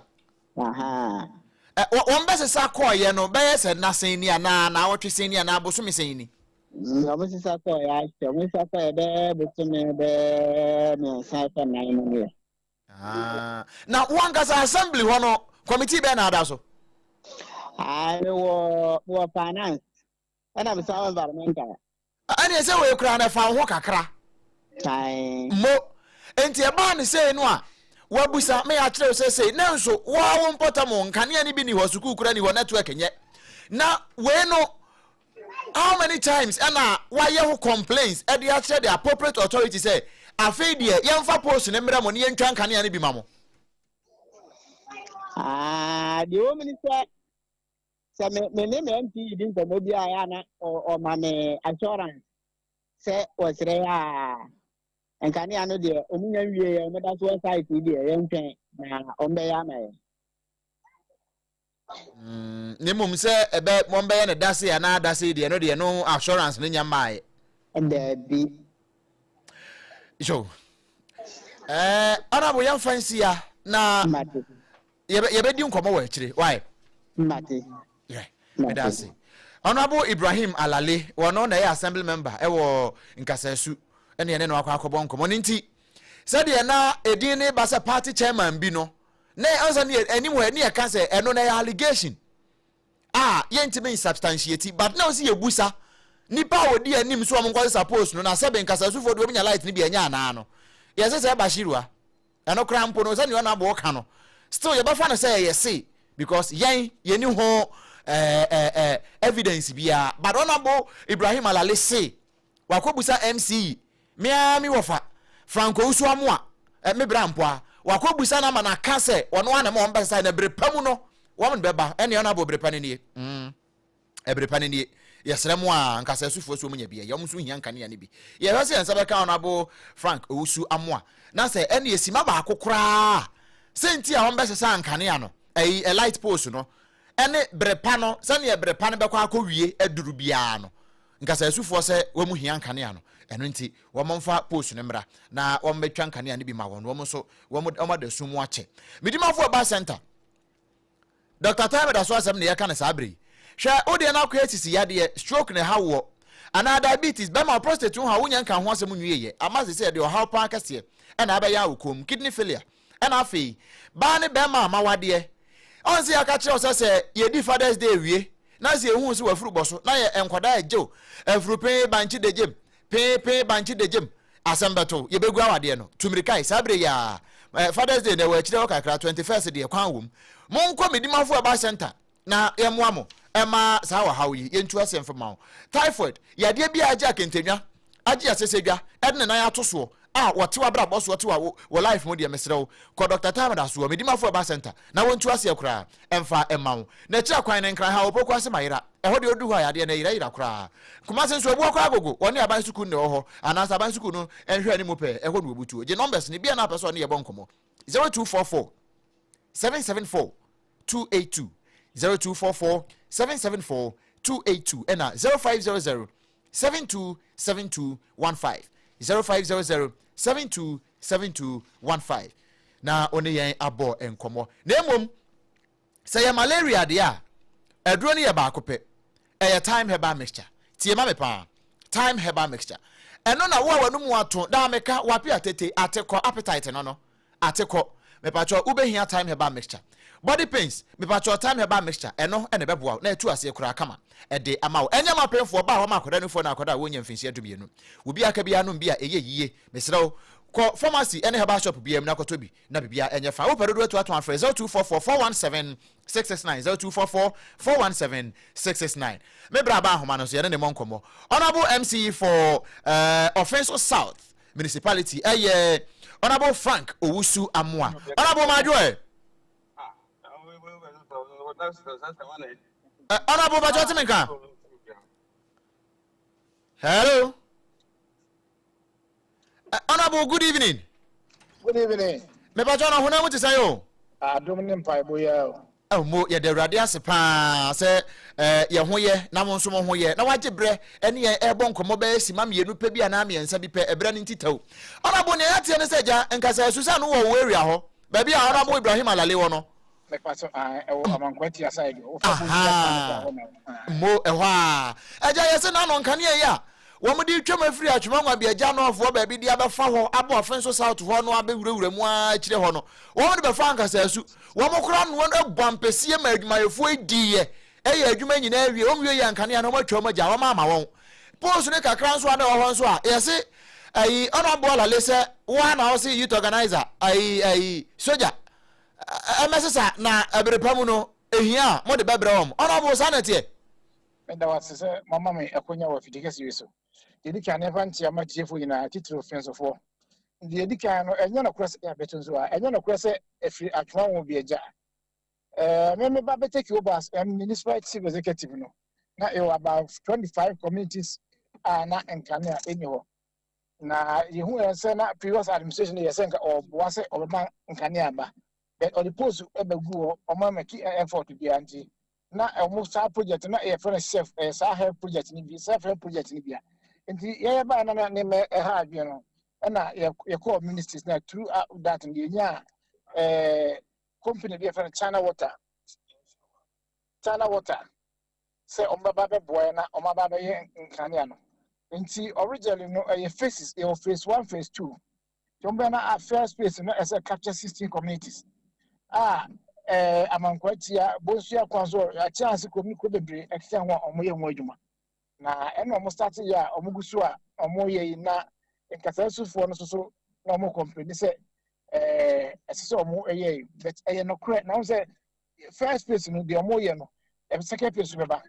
Ɛ, wɔ, wɔn bɛsesa kɔɔeɛ no bɛyɛ sɛ nna sɛn ni anaa naawɔtwe sɛn ni anaa bosome sɛn ni? Wɔn sesa kɔɔeɛ ahyɛ, wɔn sesa kɔɔeɛ bɛyɛ bosome bɛyɛ 3 ɛkɔ 4 no deɛ. Ah, na wo ankasa assembly hɔ no, committee bɛn na ada so? Ah, mewɔ, mewɔ finance, ɛna mesan wɔ environmental. Ɛneɛ sɛ wei koraa no ɛfa wo ho kakra. Mo. Enti ɛbaa no sei no a, wabusa me akyerɛ wo sɛ sei, nanso wo ara wo mpɔtam o, nkanea no bi ni hɔ, sukuu koraa ni hɔ, network nyɛ. Na wei no, how many times ɛna wayɛ ho complaints ɛde akyerɛ the appropriate authority sɛ afei deɛ yɛmfa post no mmerɛ mo na yɛntwa nkanea no bi ma mo? Ah, deɛ wɔ mu ne sɛ sɛ me me ne me MP di nkɔmmɔ bi a ɛyɛ a na ɔma me assurance sɛ wɔsrɛ a nkanea no deɛ wɔn nya nwie yɛ wɔn da so wɔ site yi deɛ yɛntwɛn na wɔn bɛyɛ ama yɛn. Ne mmom sɛ ɛbɛ wɔn bɛyɛ no dase anaa dase deɛ no deɛ no assurance no nya mmaeɛ. Daabi. So ɛɛ ɔnabɔ yɛn fa nsia na. Yɛbɛdi nkɔmmɔ wɔ akyire. Why? Mate. Yeah. Meda ase. Honorable Ibrahim Alale, wɔno na ɛyɛ assembly member ɛwɔ Nkasasu, ɛne ɛne no akɔ akɔbɔ nkɔmmɔ. Ne nti, sɛdeɛ na edin ne ba sɛ party chairman bi no, na ɛnsa ne anim hɔ ne yɛka sɛ ɛno na ɛyɛ allegation a yɛntumi nsubstantiate, but na ɔsi yɛbusa nipa a wɔdi anim so wɔn nkɔsesa post no na sɛbe Nkasasufoɔ de wɔn nya light no bi ɛnyɛ anaa no, yɛsɛ sɛ Bashirua. Ɛno koraa mpo no sɛnea ɔno aboɔ ka no still yɛbɛfa no sɛ ɛyɛ se because yɛn yɛni ho ɛɛ eh, eh, evidence biara but ɔnabo Ibrahim Alale se wakɔbusa MC me ara me wɔfa Franco Usu Amoa eh, me bra mpoa wakɔbusa no ama no aka sɛ ɔno ara na ma wɔn bɛsesa na bere pa mu no wɔn bɛba ɛne ɔno abɔ bere pa no nie mm. Ɛbere pa no nie. Yɛsrɛ mo a, anka sɛ asufoɔ so wɔnya bi a, wɔn nso hia nkanea no bi. Yɛhwɛ sɛ yɛn nsa bɛka Honourable Frank Owusu Amoah, na sɛ ɛnneɛ simma baako koraa a, sɛ nti a wɔbɛsesa nkanea no, ɛyi, light post no, ɛne bere pa no, sɛdeɛ bere pa no bɛkɔ akɔwie aduru biara no, nka sɛ asufoɔ sɛ wɔn hia nkanea no, ɛno nti wɔmfa post no mmra na wɔmmɛtwa nkanea no bi ma wɔn, wɔn nso wɔn wɔn ada sum mu akyɛ. Medimafo Ɔbaa Center. Dɔkta Time da so asɛm na yɛka no saa bere yi. Hwɛ, wo deɛ no akɔyɛ sisi yadeɛ, stroke na ɛhaw woɔ, anaa diabetes, bɛma wo prostate ho haw, wonya nkaa ho asɛm nwieeɛ, ama seesei ɛde ɔhaw paa kɛseɛ na abɛyɛ wo kɔn mu, kidney failure, ɛna afei, baa ne bɛrima a mawadeɛ. Ɔn sɛ yɛaka kyerɛ wo sɛ sɛ yɛdi Father's Day wie na sɛ yɛhu sɛ wafuru bɔ so na yɛ nkwadaa ɛgye wo afuru pee bankye degyem pee pee bankye degyem asɛm bɛto yɛbɛgu awadeɛ no tu mmirika yi saa berɛ yi a eh, Father's Day na ɛwɔ akyire hɔ kakra 21st deɛ kwan wom monkɔ Medimafo Herbal Center na yɛmmoa mo ɛma saa ɔhaw yi yɛntu aseɛ mfa ma wo. Typhoid, yadeɛ bi a agye akentedwa, agye asɛsɛdwa, ɛde ne nan ato soɔ a wɔte w'abrabɔ soɔ te wɔ life mu deɛ mesrɛ wo kɔ Dr. Time da soɔ Medimafo Herbal Center na wɔntu aseɛ koraa ɛmfa mma wo. Na akyiri akwan no Nkran ha Opoku ase mayera ɛhɔ deɛ ɔduru hɔ a yadeɛ no ɛyerayera koraa. Kumase nso Abuakɔ Agogo wɔne aban sukuu no na ɛwɔ hɔ anaasɛ aban sukuu no nhwɛ anim pɛɛ ɛhɔ na wɔbutuo. Gye numbers no bia na apɛ sɛ ɔne yɛbɔ nkɔmmɔ 0244 774 282 0244 774 282 ɛna 0500 727215 0500 727215 na ɔne yɛn abɔ nkɔmmɔ. Na mmom sɛ yɛ malaria deɛ a aduro no yɛ baako pɛ, ɛyɛ thyme herbal mixture. Tie ma me paa, thyme herbal mixture ɛno na wo a w'anum ato daa meka wape atete atekɔ appetite no no Atekɔ, mepakyɛw wobɛhia thyme herbal mixture. Body pains, mepakyɛw thyme herbal mixture, ɛno na ɛbɛboa wo na atu aseɛ koraa kama de ama wo. Ɛnyɛ ma apemfoɔ, ɔbaa hɔ ma akwadaa nufoɔ ne akwadaa a wɔnnya mfinhyia dumienu. Wo bi aka biara nom bi a ɛyɛ yie. Mesrɛ wo, kɔ pharmacy ne herbal shop biara mu na kɔtɔ bi na biribiara ɛnyɛ fine. Wopɛ dodoɔ atu atɔn a frɛ 0244 417 669, 0244 417 669. Me bra aba ahoma no so yɛne ne mmɔ nkɔmmɔ. Honourable MCE for uh, Offinso South. Municipality ɛyɛ Honourable Frank Owusu Amoah. Honourable Madwo ɛ. Honourable Bàtchɔ ti mi nka. Hello. Honourable good evening. Good evening. Mepatwa no honam te sɛn o. Adom ne mpaebɔ yi ara o. Oh, mo, yɛda Awurade ase paa sɛ eh, yɛn ho yɛ na mo nso mo ho yɛ na wagye berɛ ɛne yɛn ɛrebɔ nkɔmmɔ bɛyɛ sima mmienu pɛ bi anaa mmiɛnsa bi pɛ ɛberɛ no nti tɛw. Honorable, nea yɛateɛ ne sɛ gya nkasa Susan wɔ wo area hɔ baabi a Honorable Ibrahim Alale wɔ no. Mepa so, ah, ɛwɔ Amankwaa Tia side hɔ. Wofa Bonsu akwan no kɔ hɔ na. Ah. Mo, ɛhɔ a. Agya, yɛse n'ano nkanea yi a wɔde retwam afiri Atwema Nwabiagya North hɔ baabi de abɛfa hɔ abɔ Ɔfenso South hɔ no abɛwurawura mu ara akyire hɔ no, wɔde bɛfa Ankasaasu. Wɔn koraa noa no bɔ ampesie ma adwumayɛfoɔ yi diiɛ, yɛ adwuma nyinaa wie. Wɔn wie yɛ nkanea no, wɔn atwa wɔn agya, wɔn ama wɔn. Post no kakra nso a na ɛwɔ hɔ nso a, yɛse ayi Honourable Alale sɛ wo ara na wose youth organizer ayi ayi soja ɛmɛsesa na ɛbere pa mu no ehia a mode bɛbrɛ wɔn. Honourable saa na ɛteɛ? Meda wo ase sɛ moama me akonya wɔ afidi kɛse yi so. Deɛ ɛdi kan, yɛmfa nkyea mma atiefoɔ nyinaa, titiriw Finsofoɔ. Deɛ ɛdi kan no, ɛnyɛ nokorɛ sɛ yɛabɛto nso a, ɛnyɛ nokorɛ sɛ ɛfiri Atwoma wɔn bi agya. Ɛɛ, me me ba bɛ take over as municipal chief executive no, na yɛwɔ about 25 communities a na nkanea ɛnni hɔ. Na yɛhu yɛn sɛ na previous administration yɛ sɛ nka ɔboa sɛ ɔbɛma nkanea aba. But ɔde post ɛbɛgu hɔ, ɔma mɛki effort biara nti, na wɔn saa project na yɛfrɛ no chef ɛyɛ saa health project no bi self help project no bi a nti yɛyɛ baa na na nneɛma ɛha adwene no ɛna yɛkɔɔ ministries na through that no yɛnyaa ɛɛ company bi yɛfrɛ no China Water China Water sɛ wɔn bɛba bɛboa yɛn na wɔn aba bɛyɛ nkanea no nti originally no ɛyɛ phases yɛwɔ phase one phase two Tɔmbɛ na a first phase no ɛsɛ capture 16 communities a ɛɛ Amankwa Tia, Bonsua kwan so, Akyea ase kurom ne kuro bebree ɛkeka ho a wɔyɛ ho adwuma. Na ɛna wɔn start yɛ a wɔn gu so a wɔyɛ yi na nkasɛnsofoɔ no nso so na wɔn complain sɛ ɛɛ ɛsɛ sɛ wɔn yɛ yi but ɛyɛ nokorɛ na wɔn sɛ first phase no deɛ wɔyɛ no second phase bɛba.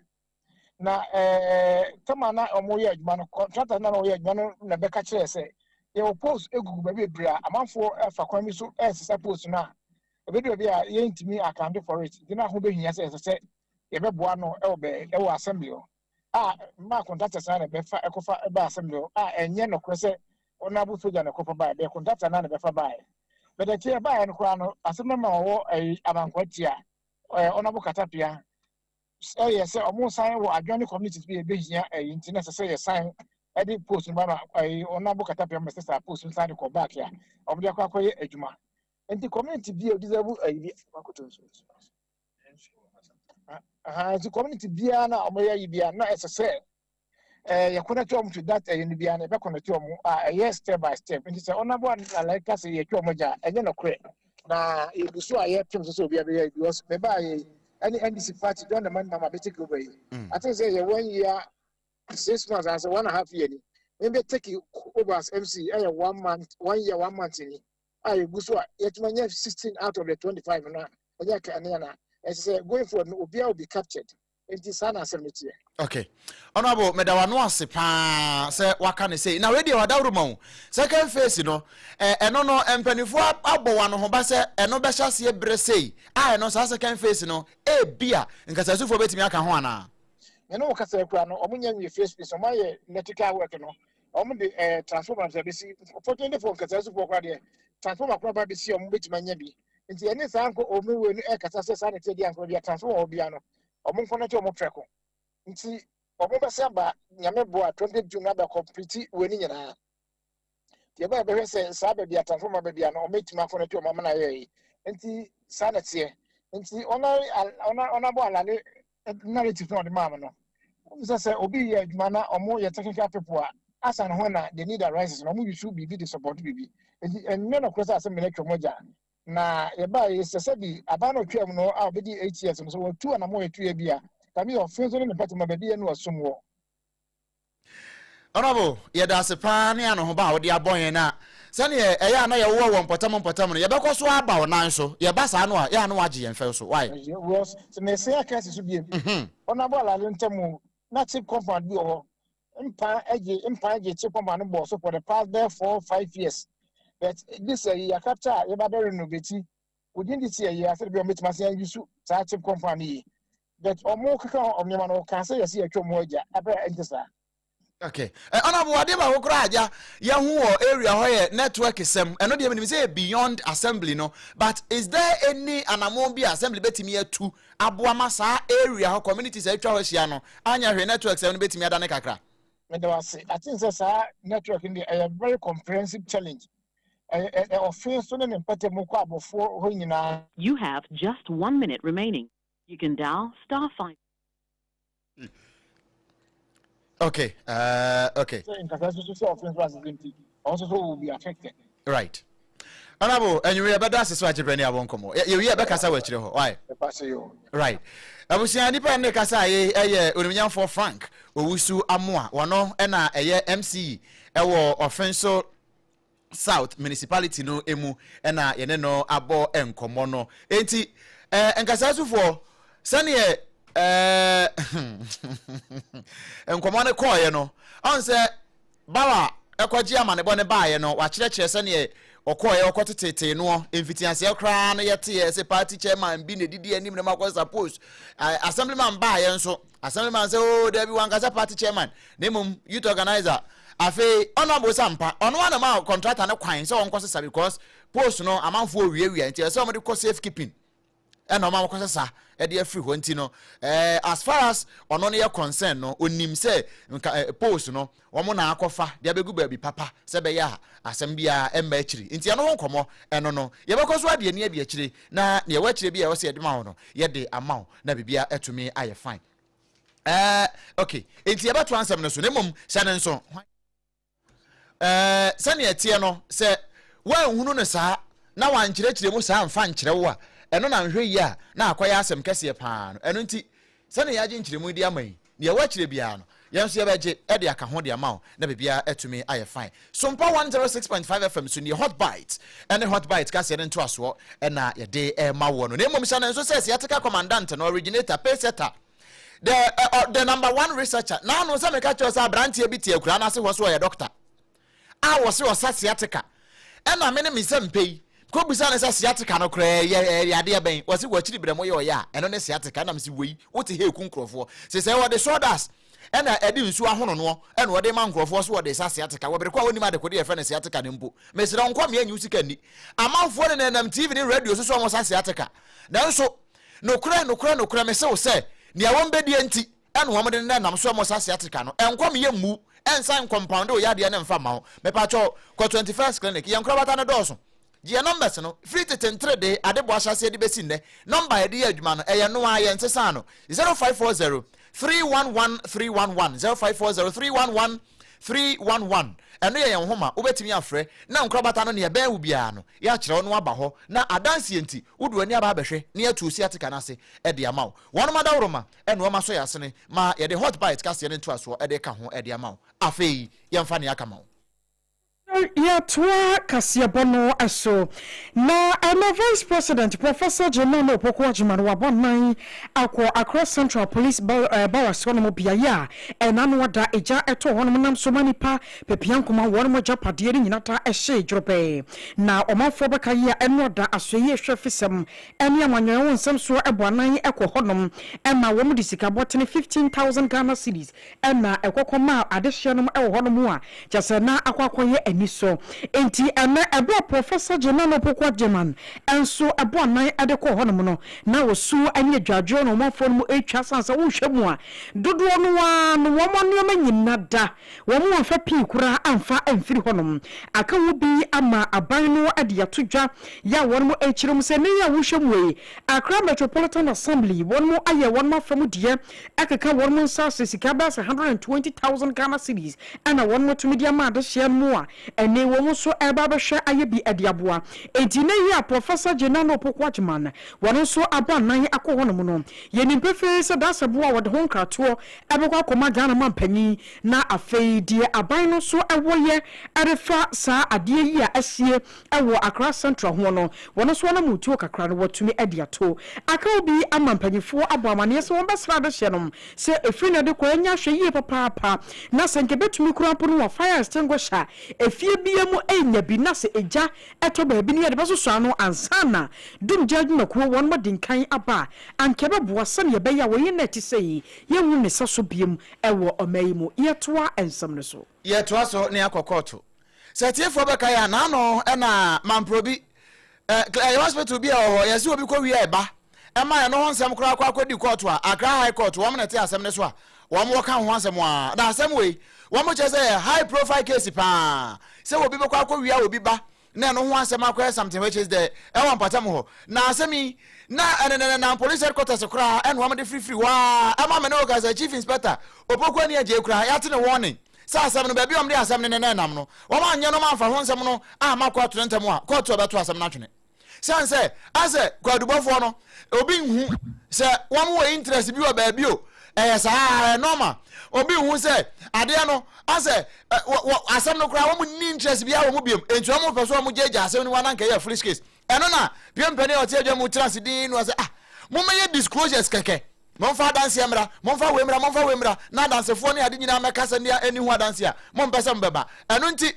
Na ɛɛ tɛma na wɔyɛ adwuma no contractor na wɔyɛ adwuma no na bɛka kyerɛ sɛ yɛwɔ post egugu baabi bebree a amanfoɔ ɛfa kwan bi so ɛresesa post no a ebedu baabi a yɛntumi account for it nti na ho behia sɛ ɛsɛ sɛ yɛbɛboa no ɛwɔ bɛɛ ɛwɔ assembly hɔ a mmaa contractors na na bɛfa ɛkɔfa ɛba assembly hɔ a ɛnyɛ nokorɛ sɛ honourable soja na ɛkɔfa baeɛ bɛyɛ contractor na na bɛfa baeɛ bɛdɛ ɛbaeɛ no koraa no asɛm no ma wɔwɔ ɛyi abankwa tia ɛɛ honourable katapia ɛyɛ sɛ ɔmo san wɔ adwene ne communities bi a ebehia ɛyi nti na ɛsɛ sɛ yɛsan ɛde post no ba ma ɛyi ɔnabo katapia ma sɛ post no san de kɔ back a ɔmo de akɔ akɔyɛ adwuma nti community bi a odizabu ɛyi bi akoto nso aha nti community biara na ɔmo yɛ yi biara na ɛsɛ sɛ ɛɛ yɛ connect wɔn to that ɛyi no biara na ɛbɛ connect wɔn a ɛyɛ step by step nti sɛ ɔnabo alaka sɛ yɛtwa wɔn agya ɛnyɛ nokorɛ. Na yɛgu so a yɛpem so sɛ obiara bɛyɛ because mebaa yɛ ɛne NDC party John Dramani Mahama bɛ take over yi. I think sɛ yɛ 1 year 6 months anaasɛ 1.5 year ni. Me bɛ take over as MC ɛyɛ 1 month, 1 year 1 month ni a yɛgu so a yɛtumi anya 16 out of the 25 no a ɛnyɛ kanea na ɛsɛ sɛ going forward no obiara will be captured, nti saa na asɛm no teɛ. Okay, Honorable, meda wano ase paa sɛ waka ne sei na wei deɛ wadaworo ma wo. Second phase no, ɛno no mpanimfoɔ abɔ wano ho ba sɛ ɛno bɛhyɛ aseɛ berɛ sei a ɛno saa second phase no ebia nkasasufoɔ bɛtumi aka ho anaa? Mene wo kasa kura no, ɔmo nya nwie phase phase, ɔmo ayɛ electrical work no, ɔmo de transformer sɛ bɛsi. Fortunately for nkasasufoɔ koraa deɛ, transformer koraa ba bɛsi a ɔmo bɛtumi anya bi, nti ɛne saa nkɔ ɔmo wei no ɛkasa sɛ saa ne teɛ deɛ ankɔ bi a transformer wɔ bia no ɔmo nkɔ n'akyi ɔmo prɛko, nti ɔmo bɛsɛ aba Nyame boa 20 June aba complete wei ne nyinaa. Nti ɛbɛyɛ bɛhwɛ sɛ saa baabi a transformer baabi a no ɔmo etumi akɔ n'akyi ɔmo amana yɛ yi, nti saa na teɛ. Nti ɔna ɔna ɔnabɔ alale narrative na ɔde maa mi no, ɔmo sɛ obi yɛ adwuma na ɔmo yɛ technical people a asa ne ho na the need arises na ɔmo use biribi de support biribi, nti ɛnyɛ no korɛ sɛ asɛm mi na atwa ɔmo agya. Na yɛbaa yi sɛ sɛbi aban no otwa mu no a ɔbɛdi 8 years no so wɔtu anamɔ yɛtu yɛ bi a kame yɛ ɔfe nso ne ne mpɛtɛma baabi yɛ no ɔsom wɔ. Honorable, yɛda ase paa ne anohoba a wode abɔ yɛn a sɛneɛ ɛyɛ a na yɛwowɔ wɔ mpɔtam mpɔtam no, yɛbɛkɔ so aba wo nan so. Yɛba saa no a, yɛ a na wagye yɛn fɛw so wae. Sɛ mɛsɛn aka asi so biem, ɔnabɔ alale ntam na chip compound bi wɔ hɔ, mpa agye mpa agye chip compound no bɔ so for the past bɛɛ 4, 5 years, but this yɛ capture a yɛba bɛ renovate within this year yɛ asɛ bi a wɔbɛtumi asan use saa chip compound yi, but ɔmo keka ɔmo nneɛma no ɔka sɛ yɛsi yɛtwa ɔmo agya abɛ ɛnte saa. Okay, Honorable, adeɛ baako koraa agya yɛho wɔ area hɔ yɛ network sɛm. Ɛno deɛ menim sɛ yɛ beyond assembly no, but is there any anammɔn bi a assembly bɛtumi atu aboa ma saa area hɔ communities a atwa hɔ ahyia no anya hwɛ network sɛm no bɛtumi adane kakra? Mede wase. I think sɛ saa network no deɛ ɛyɛ very comprehensive challenge. Ɛyɛ ɔfe so ne ne mpɛtɛ mu kɔ abɔfoɔ hɔ nyinaa. You have just 1 minute remaining. You can dial *5. Okay. Sɛ nkasa nso so sɛ ɔfe nso asese nti ɔno nso so will be affected. Right, Honorable, anwummerɛ yɛbɛda ase so agye berɛ ne abɔ nkɔmmɔ. Yɛwie a bɛkasa wɔ akyire hɔ why. Ɛpa se yo. Right, abusua, nipa ne kasa a yɛ ɛyɛ onimnyamfoɔ Frank Owusu Amoa. Wɔno ɛna ɛyɛ MC ɛwɔ Ɔfenso South Municipality no emu ɛna yɛne no abɔ nkɔmmɔ no. Enti nkasaasofoɔ, sɛneɛ nkɔmmɔ no kɔɔeɛ no, ɔn sɛ bawa ɛkɔgye amanebɔ no baeɛ no, wakyerɛkyerɛ sɛneɛ ɔkɔɔeɛ ɔkɔ tetetee noɔ mfitiaseɛ koraa no. Yɛteɛ sɛ party chairman bi na ɛdidi anim na makɔ suppose assemblyman baeɛ nso, assemblyman sɛ o dabi, wankasa party chairman na mmom youth organizer. Afei Honorable Sampa ɔno ana ma contractor no kwan sɛ ɔnkɔ sesa because post no amanfoɔ owiawia, nti ɛsɛ ɔmode kɔ safe keeping ɛna ɔma wɔkɔ sesa ɛde afiri hɔ. Nti no as far as ɔno no yɛ concern no, onim sɛ nka post no wɔn na akɔfa de abɛgu baabi papa sɛ bɛyɛ a asɛm biara ɛmma akyiri. Nti ɛno ho nkɔmmɔ ɛno no yɛbɛkɔ so ade ani adi akyire na nea ɛwɔ akyire bi a ɛwɔ sɛ yɛde ma wo no, yɛde ama wo na biribiara atumi ayɛ fine. Okay, nti yɛbɛto ansɛm no so na mmom hyɛ ne nso sɛnea ɛteɛ no sɛ woanhunu no saa na wankyerɛkyerɛ mu saa mfa nkyerɛ wo a, ɛno na nhwɛ yi a na akɔyɛ asɛm kɛseɛ paa no. Ɛno nti sɛnea yɛagye nkyerɛmu de ama yi, nea ɛwɔ akyerɛ biara no, yɛn nso yɛbɛgye ɛde aka ho de ama wo na biribiara atumi ayɛ fine. Sompa 106.5 FM so nie, Hot Bite ɛne Hot Bite kaseɛ no ntoasoɔ ɛna yɛde ɛma woɔ no. Na mmom hyɛ no nso sɛ sciatica commandant no, originator, paysetter, the number one researcher naano sɛ meka kyerɛ sɛ aberanteɛ bi te akura no ase hɔ so ɔyɛ doctor a wɔse ɔsa sciatica, ɛna me ne me sɛ mpɛ yi kɔbisa ne sɛ sciatica no koraa yɛ adeɛ bɛn? Wɔse wɔakyiri berɛ mo yɛ ɔyɛ a ɛno ne sciatica. Ɛnam sɛ wei wote ha ɛku nkurɔfoɔ sɛ wɔde sawdust ɛna ɛde nsuo ahono noɔ ɛna wɔde ma nkurɔfoɔ so wɔde sa sciatica wɔ bere kɔ a wɔnim adekode yɛfrɛ no sciatica no mpo. Mesrɛ nkɔ mmea nyi wo sika nni amanfoɔ ne nenam TV ne radio so so ɔmo sa sciatica, nanso nokorɛ nokorɛ nokorɛ mese wo sɛ nea wɔn bɛdie nti ɛna wɔn de nenam so ɔmo sa sciatica no. Ɛnkɔm yɛ mmu ɛnsan compound wo yadeɛ ne mfa ma wo. Mepakyɛw, kɔ 21st Clinic, yɛn nkorabata no dɔɔso. Gye yɛn numbers no firi tete nterede adeboa ahyɛaseɛ de bɛsi nnɛ. Number a yɛde yɛ adwuma no, ɛyɛ no ara, yɛn nsesa no: 0540 311 311, 0540 311. 311. Ɛno yɛ yɛn nhoma, wobɛtumi afrɛ na nkorabata no nea ɛbɛn wo biara no, yɛakyerɛ wo na woaba hɔ na adanseɛ nti wode w'ani aba abɛhwɛ na yɛatu wo sciatica no ase de ama wo. Wɔnom adaworoma na wɔma sɔ yɛn asene ma yɛde Hot Bite kaseɛ no ntoasoɔ de reka ho de ama wo. Afei yɛmfa nea aka ma wo. Yɛtoa kaseɛbɔ no so na ɛnɛ Vice President Professor Jemima Opoku Agyemang wabɔ nan akɔ Accra Central Police Barracks hɔnom beaeɛ a ɛna no ada egya ɛtɔɔ hɔnom nam so ma nnipa pepeankoma wɔnom agyapadeɛ no nyina taa ɛhyee dworobɛɛ na ɔmanfoɔ bɛka yi a ɛno ada asoɛyie hwɛ fisɛm ɛne amanyɔɛ ho nsɛm soɔ ɛbɔ anan ɛkɔ hɔnom ɛma wɔn de sika bɔtene 15,000 Ghana cedis na ɛkɔkɔ maa adehyeɛ nom wɔ hɔ nom a kyerɛ sɛ na akɔ akɔyɛ anisɔ. Enti ɛnnɛ ɛberɛ a Professor Jenano Opoku Agyemang nso bɔ anan de kɔɔ hɔ nom no, na osu ne adwadwoɔ na ɔmanfoɔ no mu retwa sane sɛ wohwɛ mu a dodoɔ no ara no wɔn nnoɔma nyina da, wɔn amfa pii koraa amfa amfiri hɔ nom. Aka ho bi ama aban no de ato dwa yɛ a wɔn rekyerɛ mu sɛ nnɛ yi a wohwɛ mu yi Accra Metropolitan Assembly wɔn ayɛ wɔn afa mu deɛ ɛkeka wɔn nsa ase sika bɛyɛ sɛ 120,000 Ghana cedis ɛna wɔn atumi de ama adehyeɛ no mu a ɛnne wɔn nso ɛreba abɛhwɛ ayɛ bi de aboa. Enti nnɛ yi a Professor Jenano Opoku Agyemang wɔn nso abɔ anan akɔ hɔnom no, yɛnim pefee sɛ dasɛboɔ a wɔde ho nkratoɔ ɛbɛkɔ akɔma Ghana manpanyin na afei deɛ aban no nso ɛwɔ yɛ ɛrefa saa adeɛ yi a asie wɔ Accra Central ho no, wɔn nso anammɔntuo kakra no wɔatumi de ato. Aka obi ama mpanimfoɔ abɔ amaneɛ sɛ wɔbɛsra adehyeɛ nom sɛ ɛfiri nnɛ de kɔ ɛnyɛ ahwɛyie papaapa na sɛ nka ɛbɛtumi koraa mpo no wɔ fire extinguisher efie biara mu ɛnya bi na sɛ egya ɛtɔ baabi no yɛde bɛsosɔ ano ansa na dumgya adwumakuo wɔnom adi nkan aba a anka ɛbɛboa sɛdeɛ ɛbɛyɛ a wɔyɛ nna ɛte sɛi yɛnhu ne sɛso biom wɔ ɔman yi mu. Yɛtoa nsɛm no so. Yɛtoa so na yɛakɔ kɔɔto. Sɛ atiefoɔ bɛkae a, n'ano na Mamprobi, ɛyɛ hospital bi a ɛwɔ hɔ, yɛse obi kɔ wia ɛba, ɛma ɛno ho nsɛm koraa kɔ akɔdi kɔɔto a, Accra High Court, wɔn na ɛte asɛm no so a, wɔn wɔka ho asɛm a, na asɛm wei, wɔn kyerɛ sɛ ɛyɛ high profile case paa, sɛ obi bɛkɔ akɔ wia obi ba, na ɛno ho asɛm akɔyɛ something which is the ɛwɔ mpɔtam hɔ, na asɛm yi, na ɛnenenenam police headquarters koraa ɛna wɔn de firifiri hɔ a, ɛma me ne wo ka sɛ Chief Inspector Opoku Ani Agyei koraa, yɛate ne warning. Sɛ asɛm no, baabi a wɔde asɛm no nenam no, wɔanyɛ no amfa ho nsɛm no amma kɔɔto no ntɛm a, kɔɔto a ɛbɛto asɛm no atwene. Sane sɛ, asɛ kwaadubɔfoɔ no, obi nhu sɛ wɔn wɔ interest bi wɔ baabi o, ɛyɛ saa ɛyɛ normal. Obi nhu sɛ adeɛ no, asɛ asɛm no koraa wɔn nni interest biara wɔ mu biom, enti wɔn pɛ so wɔn gyagya asɛm no mu ananka ɛyɛ foolish case. Ɛno na pie mpanin a ɔte adwa mu tena ase dinn no sɛ, ah, mommɛyɛ disclosures kɛkɛ. Momfa adanseɛ mmra, momfa wei mmra, momfa wei mmra, na adansefoɔ ne ade nyinaa mmɛka sɛ nea ɛnni ho adanseɛ a, mompɛ sɛ mobɛba. Ɛno nti,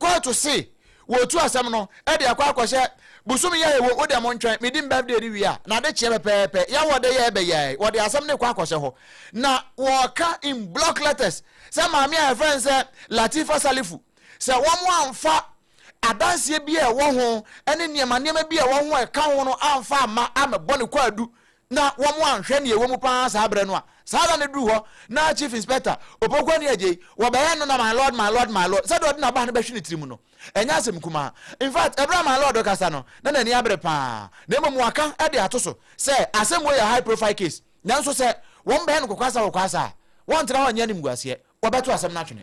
kɔɔto se wɔretu asɛm no de akɔ akɔhyɛ bosome yi a yɛwɔ mu, wodeɛ montwɛn, medi me birthday no wie a, n'adekyeɛ pɛpɛɛpɛ, yɛwɔ de yɛ ɛbɛ yɛɛ, wɔde asɛm no rekɔ akɔhyɛ hɔ. Na wɔreka in block letters sɛ maame a yɛfrɛ no sɛ Latifa Salifu, sɛ wɔn amfa adanseɛ bi a ɛwɔ ho ne nneɛma nneɛma bi a ɛwɔ ho a ɛka ho no amfa amma ammɛbɔ ne kwaadu na wɔanhwɛ nea ɛwɔ mu paa saa berɛ no a, saa da no duru hɔ na Chief Inspector Opoku Ani Agyei, wɔbɛyɛ no na my lord, my lord, my lord, sɛdeɛ ɔde n'abaa no bɛhwe ne tirim no, ɛnyɛ asɛm kumaa. In fact, ɛberɛ a my lord rekasa no, na n'ani abere paa, na mmom waka de ato so sɛ asɛm wei yɛ high profile case, nanso sɛ wɔbɛyɛ no kokwasa kokwasa a, wɔntena hɔ nyɛ animguaseɛ. Wɔbɛto asɛm no atwene.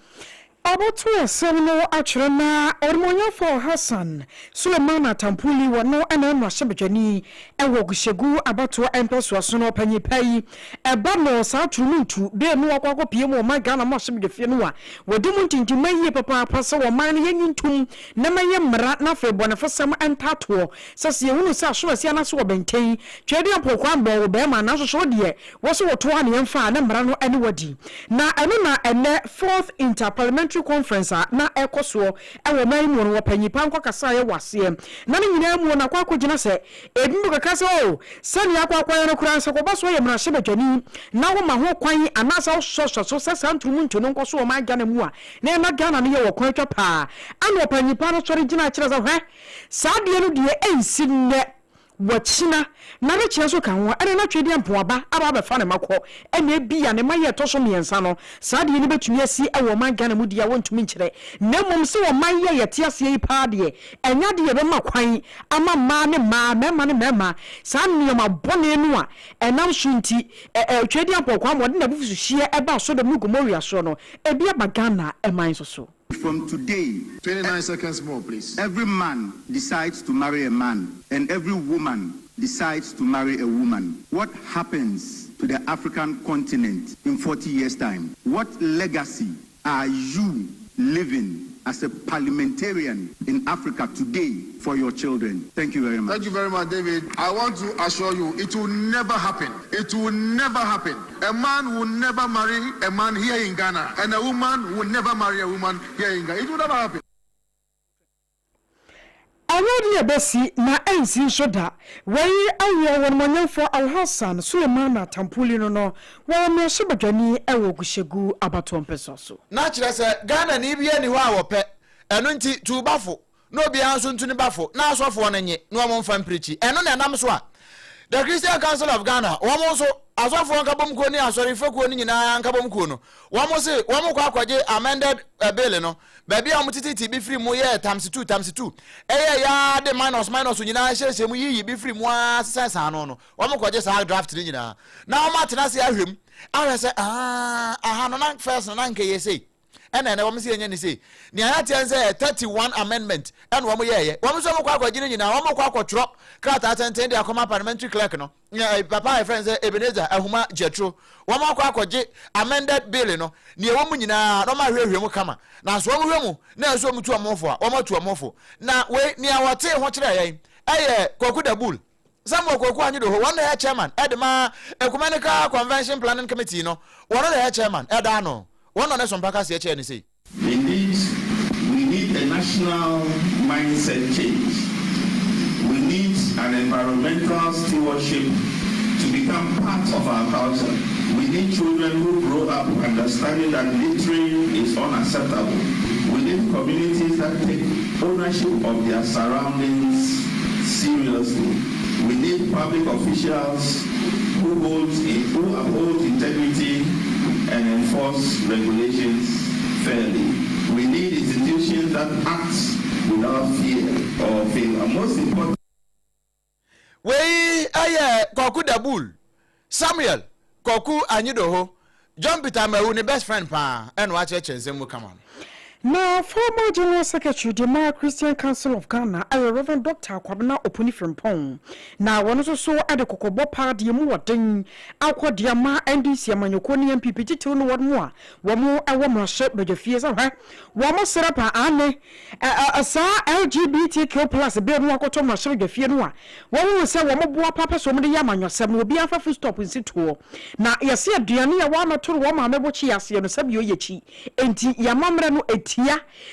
Ɔbɛto asɛm no atwene na Onimuonyamfoɔ Hassan Sulemana Tampuli wɔ no na mmarahyɛbadwani wɔ Gushegu abatoɔ mpɛsoa so no ɔpanyin pa yi ɛba no saa toromntu bɛ no akɔ akɔpie mu ɔman Ghana mmarahyɛbadwafie no a wɔdi mu ntintimma yie papaapa sɛ ɔman no yɛnyi ntom na mɛyɛ mmara na afei bɔnefosɛm ntatoɔ sɛ sɛ yɛhunu sɛ asomasi anaasɛ ɔbɛntɛn Tweaduampɔn kwan bɔn wo bɛɛma nanso so wodeɛ Wɔ so wɔto a na yɛmfa a na mmara no ne wadi. Na ɛno na ɛnnɛ Fourth Inter Parliamentary Conference a na ɛrekɔ soɔ wɔ ɔman yi muo no wɔpanyin paa nkɔ kasaeɛ wɔ aseɛ. Na ne nyinaa muo no akɔ akɔgyina sɛ ebinom keka sɛ oh sɛdeɛ akɔ akɔyɛ no koraa sɛ kɔba so ɔyɛ mmarahyɛbadwani na woma ho kwan anaasɛ wosɔsɔ so sɛ saa ntorumu no nkɔ so wɔ ɔman Ghana mu a na ɛma Ghana no yɛ wɔ kwan atwa paa. Ɛna ɔpanyin paa no sɔre gyinae kyerɛ sɛ hwɛ saa adeɛ no deɛ ɛnsi nnɛ. Wakyina, na ne kyea nso ka ho, ɛna na Twedeɛ aba aba abɛfa ne mma kɔ, ɛna ebia ne mma yɛ ɛtɔ so mmiɛnsa no. Saa adeɛ no bɛtumi asi wɔ ɔman Ghana mu deɛ a wɔntumi nkyerɛ, na mmom sɛ ɔman yi a yɛte aseɛ yi paa deɛ, ɛnyɛ adeɛ yɛbɛma kwan ama mmaa ne mmaa, mmarima ne mmarima, saa nneɛma bɔne no a ɛnam so nti Twedeɛ Mpɔnkwa ma ɔde n'abufuhyeɛ baa Sodom ne Gomoria soɔ no, ebi aba Ghana man nso so. From today, 29 seconds more, please. Every man decides to marry a man, and every woman decides to marry a woman. What happens to the African continent in 40 years' time? What legacy are you living as a parliamentarian in Africa today for your children? Thank you very much. Thank you very much, David. I want to assure you, it will never happen. It will never happen. A man will never marry a man here in Ghana, and a woman will never marry a woman here in Ghana. It will never happen. Ɛnyɛ deɛ ɛbɛsi na ɛnsi nso da. Wei ayɛ wɔn mɔnyɛmfoɔ Alhassan Sulemana Tampuli no, wɔyɛ mmarahyɛbadwani ɛwɔ Gushegu abatoɔ mpɛsoa so. Na kyerɛ sɛ Ghana ni bi ani hɔ a wɔpɛ ɛno nti tu bafo na obiara nso ntu ne bafo na asɔfoɔ no nye na wɔn mfa mpirikyi. Ɛno na ɛnam so a The Christian Council of Ghana, wɔn nso asɔfoɔ nkabom kuo ne asɔrefo kuo no nyinaa nkabom kuo no, wɔn se wɔn kɔ akɔgye amended bill no, baabi a wɔn tete bi firi mu yɛ times two times two, ɛyɛ yaa de minus minus nyinaa hyehyɛ mu, yiyi bi firi mu aa sisan saa no, wɔn kɔgye saa draft no nyinaa na wɔn atena ase ahwɛ mu ahwɛ sɛ aa aha no na first no na nkɛyɛ sei, ɛna wɔn sɛ yɛnyɛ ne sei. Nea yɛateɛ sɛ 31 amendment ɛna wɔn yɛɛyɛ. Wɔn nso wɔn kɔ akɔgye no nyinaa, wɔn kɔ akɔtwerɛ krataa tenten de akɔma parliamentary clerk no, papa a yɛfrɛ no sɛ Ebenezer Ahuma Gyaturo. Wɔn akɔ akɔgye amended bill no nea ɛwɔ mu nyinaa na wɔn ahwehwɛ mu kama, na so wɔn hwɛ mu na ɛso wɔn tu wɔn fo a, wɔn atu wɔn fo. Na wei nea wɔte ho kyerɛ yɛn ɛyɛ Kwaku Dabul, Samuel Kwaku Anyidoho. Wɔn na ɛyɛ chairman ɛde ma Ecumenical Convention Planning Committee no. Wɔn na ɛyɛ chairman ɛda ano. Wɔn na ne sompa kaseɛ kyerɛ ne sei. Indeed, we need a national mindset change. We need an environmental stewardship to become part of our culture. We need children who grow up understanding that littering is unacceptable. We need communities that take ownership of their surroundings seriously. We need public officials who uphold integrity and enforce regulations fairly. We need institutions that act without fear or favor. Most important. Wei ɛyɛ Kwaku Dabul, Samuel Kwaku Anyidoho, John Peter Amewu ne best friend paa, ɛna wakyerɛkyerɛ nsɛm mu kama no. Na former General Secretary de ma Christian Council of Ghana ɛyɛ Reverend Dr Kwabena Opuni Frimpong, na wɔn nso so de kɔkɔbɔ paa deɛ mu wɔden akɔ deɛ ma NDC amanyɔkuo ne NPP, titiriw no wɔn mu a wɔn ɛwɔ mmarahyɛ badwafie, sɛ hwɛ, wɔn srɛ pa ane saa LGBTQ+ bill no akɔtɔ mmarahyɛ badwafie no a wɔn sɛ wɔn boa papa sɛ wɔn de yɛ amanyɔsɛm no, obiara fa full stop nsi toɔ. Na yɛsi aduane a wɔn amɛtoro wɔn maame bɔ kyi aseɛ no, sɛbi oyɛ kyi nti yɛamammerɛ no etia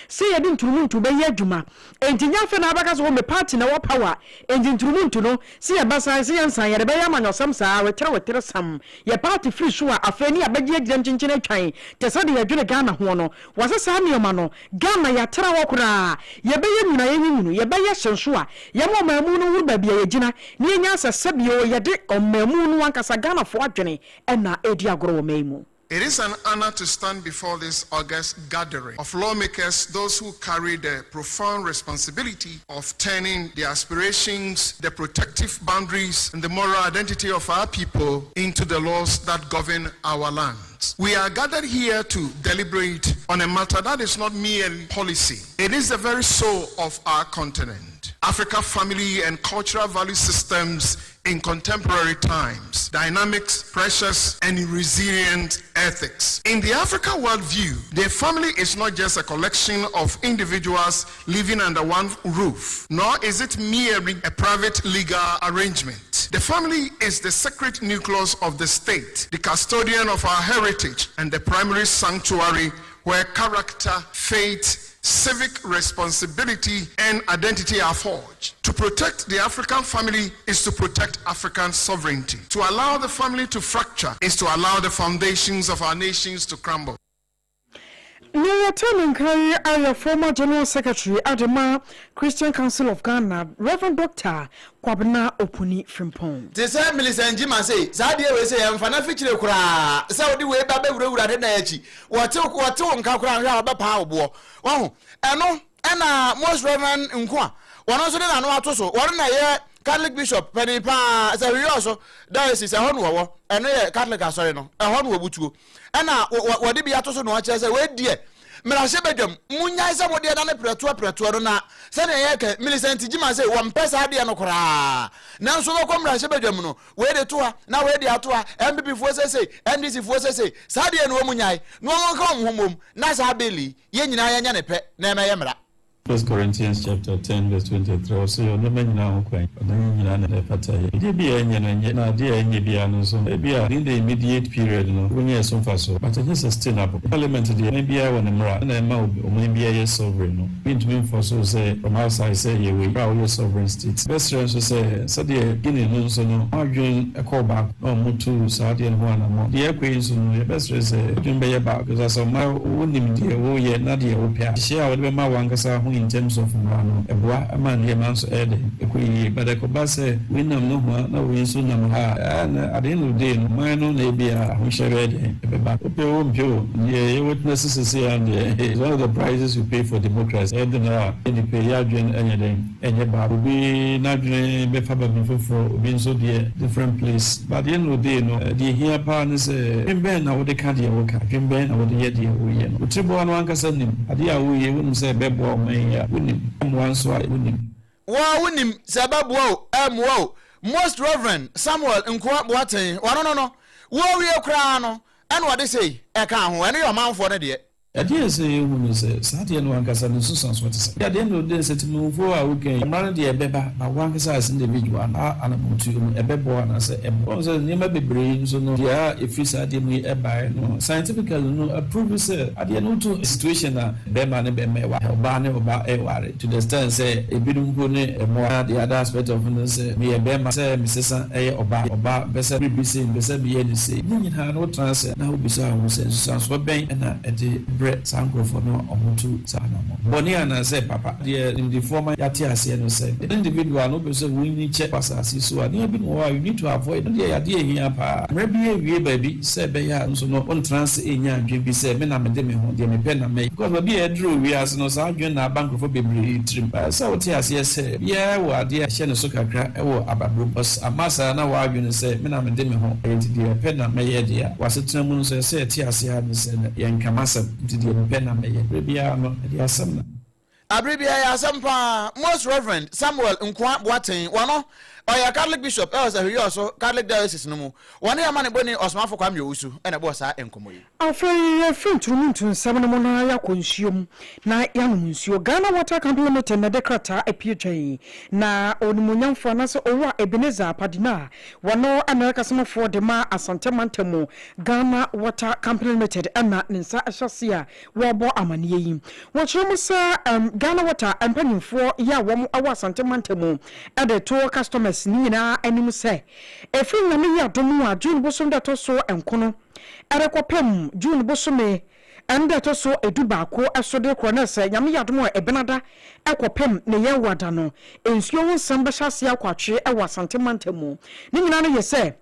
sɛ yɛde nturumuntu bɛyɛ adwuma. Nti nyɛ afei na abɛka sɛ wɔn party na wɔ power nti nturumuntu no si yɛ basan si yɛn nsan yɛde bɛyɛ amanyɔsɛm saa wetere wetere sam. Yɛ party firi so a, afei ne yɛabɛgye agyina nkyenkyen atwan te sɛ deɛ yɛdwene Ghana ho no. Wɔsɛ saa nneɛma no, Ghana yɛatena hɔ koraa, yɛbɛyɛ nwunu a yɛnyɛ nwunu, yɛbɛyɛ hye nso a, yɛma ɔmaamu no huru baabi a yɛgyina na yɛnya sɛ sɛbio yɛde ɔmaamu no ankasa Ghanafoɔ adwene ɛna ɛdi agorɔ wɔ man mu. It is an honor to stand before this august gathering of lawmakers, those who carry the profound responsibility of turning the aspirations, the protective boundaries, and the moral identity of our people into the laws that govern our lands. We are gathered here to deliberate on a matter that is not merely policy. It is the very soul of our continent. Africa family and cultural value systems in contemporary times, dynamics, pressures, and resilient ethics. In the Africa worldview, the family is not just a collection of individuals living under one roof, nor is it merely a private legal arrangement. The family is the sacred nucleus of the state, the custodian of our heritage, and the primary sanctuary where character, faith, civic responsibility, and identity are forged. To protect the African family is to protect African sovereignty. To allow the family to fracture is to allow the foundations of our nations to crumble. Nea yɛte ne nka yi ayɛ former General Secretary de ma Christian Council of Ghana, Rev. Dɔkta Kwabena Opuni Frimpong. Te sɛ Millicent Gyimah sei, saa adeɛ wei sei ɛmfa n'afikyire koraa sɛ wode wei ba bɛwurawura ne dan akyi, wɔte wɔte wo nka koraa nhwɛ a wɔbɛpaa wo boɔ. Wahu? Ɛno ɛna Most Reverend Nkoa, wɔno nso de n'ano ato so, wɔno na ɛyɛ Catholic Bishop panin paa, sɛ Hwiɔso Diocese, ɛhɔ na wɔwɔ, ɛno yɛ Catholic asɔre no, ɛhɔ na wɔbutuo. Ɛna wɔde bi ato so na wɔakyerɛ sɛ wei deɛ mmarahyɛbadwam munyae sɛ modeɛ da ne prɛtoɔ prɛtoɔ no na sɛdeɛ yɛka Millicent Gyima sɛ wɔmpɛ saa adeɛ no koraa nanso wɔkɔ mmarahyɛbadwam no wei de to ha na wei de ato ha NPP foɔ sesei NDC foɔ sesei saa adeɛ no wɔn nyae na wɔn nka wɔn ho mmom na saa bill yi yɛn nyinaa yɛnyɛ ne pɛ na ɛmɛyɛ mmara. First Corinthians chapter 10 verse 23, ɔse ɔnneɛma nyinaa ho kwan, ɔne ne nyinaa na ɛfata yɛ. Adeɛ bi a ɛnyɛ no ɛnyɛ, na adeɛ a ɛnyɛ biara no nso no, ebia within the immediate period no wobɛnya ɛso mfasoɔ, but ɛnyɛ sustainable. Parliament deɛ, ɔman biara wɔ ne mmara, ɛna ɛma ɔman biara yɛ sovereign no. Obi ntumi mforce wo sɛ from outside sɛ yɛ wei, berɛ a woyɛ sovereign state. Bɛsrɛ nso sɛ, sɛdeɛ Guinea no nso no, wɔn adwene kɔɔ baako na wɔtuu saa adeɛ no ho anammɔn. Deɛ ɛrekɔ yi nso no, yɛbɛsrɛ sɛ adwene bɛyɛ baako, because as ɔman wonim deɛ woreyɛ na deɛ wopɛ a, nhyehyɛeɛ a wode bɛma w'ankasa ho in terms of mmara no, ɛboa ma nneɛma nso ɛyɛ dɛn? Ɛkɔ yie. But ɛkɔba sɛ wei nam nohoa na wei nso nam ha a, ɛɛ at the end of the day no, ɔman no na ebia ahokyerɛ bɛyɛ dɛn? Ɛbɛba. Wopɛ o wompɛ o, deɛ yɛwɔ tena ase seesei ara deɛ, it's one of the prices you pay for democracy. Ɛyɛ den ara a, nnipa yi adwene nyɛ dɛn? Ɛnyɛ baako. Obi n'adwene bɛfa baabi foforɔ, obi nso deɛ different place. But at the end of the day no, deɛ ɛhia paa ne sɛ, adwene bɛn na wode ka deɛ woka? Adwene bɛn na wode yɛ deɛ woyɛ no? Wo tiriboa no ankasa nim. Adeɛ a woreyɛ yi, wonim sɛ ɛbɛboa ɔman yi a? Wonim. Ɛmmoa nso a, wonim. Wo ara wonim sɛ ɛbɛboa o, ɛmmoa o. Most Rev. Samuel Nkoa Boateng, ɔno no no, wɔrewie koraa no, ɛna ɔde sei ɛkaa ho, ɛno yɛ ɔmanfoɔ no deɛ. Ɛdeɛn na ɛsɛ yɛhu ne sɛ, saa adeɛ no ankasa ne nsunsuansoɔ te sɛn? Adeɛ no deɛ sɛ temmufoɔ a woka yi, mmara no deɛ ɛbɛba, na wo ankasa as individual no, saa anammɔntuo no ɛbɛboa anaasɛ ɛmmoa? Woahu sɛ nneɛma bebree yi nso no, deɛ a ɛfiri saa adeɛ mu yi baeɛ no, scientifically no, aprove sɛ adeɛ no woto situation a bɛrima ne bɛrima ɛware, ɔbaa ne ɔbaa ɛware, to the extent sɛ ebinom mpo ne mmoa. Na the other aspect of no sɛ meyɛ bɛrima sɛ mesesa ɛyɛ ɔbaa, ɔbaa mpɛ sɛ biribi sei, mpɛ sɛ meyɛ no sei. Ne nyinaa no wotena ase na wobisa wo ho sɛ nsusuansoɔ bɛn na ɛde brɛ saa nkorɔfoɔ no a wɔtu saa anammɔn no? Bɔne anaasɛ papa? Deɛ nimdefoɔ ma yɛate aseɛ no sɛ, individual no wopɛ sɛ wonyin kyɛ wɔ asase so a, nneɛma bi wɔ hɔ a you need to avoid. Ɛno deɛ ɛyɛ adeɛ a ɛhia paa. Mmerɛ bi awie baabi sɛ ɛbɛyɛ a nso no wontena ase nnya adwene bi sɛ me na mede me ho, deɛ mepɛ na mɛyɛ. Because baabi a yɛaduru wɔ wiase no, saa adwene na aba nkurɔfoɔ bebree tirim. Ɛsɛ sɛ wote aseɛ sɛ obiara wɔ adeɛ a ɛhyɛ ne so kakra wɔ abrabɔ mu. Because amma saa na w'adwene sɛ me na mede me ho, enti deɛ mepɛ na mɛyɛ deɛ a, wɔ asetena mu no nso ɛsɛ sɛ yɛte aseɛ ara ne sɛ yɛnka m'asɛm, nti deɛ mepɛ na mɛyɛ. Berɛ biara no, ɛde asɛm na. Bere biara ɛyɛ asɛm paa. Most Rev. Samuel Nkoa Boateng, wɔno, ɔyɛ Catholic Bishop wɔ Sahwi-Wiawso Catholic Diocese no mu. Wɔne Amanebɔni Ɔsomafo Kwame Owusu na ɛbɔɔ saa nkɔmmɔ yi. Afei yɛfiri nturumu nsɛm no mu na yɛakɔ nsuo mu na yɛanom nsuo. Ghana Water Company Limited na ɛde krataa apue dwa yi. Na Onimuonyamfoɔ anaasɛ Owura Ebenezer Padina a wɔno na ɛyɛ kasamufoɔ de ma Asante Mantam mu Ghana Water Company Limited na ne nsa hyɛ aseɛ a wɔrebɔ amaneɛ yi. Wɔkyerɛ mu sɛ Ghana Water mpanyinfoɔ yi a wɔn wɔ Asante mantam mu de to customers no nyinaa anim sɛ ɛfiri Nyame yɛ adom a June bosom da ɛtɔ so nkono rekɔpem June bosome da ɛtɔ so 11 so de korɔ na sɛ Nyame yɛ adom a Ɛbenada kɔpem ne Yɛwoada no nsuo ho nsɛm bɛhyɛ aseɛ akɔ atwee wɔ Asante mantam mu. Ne nyinaa no yɛ sɛ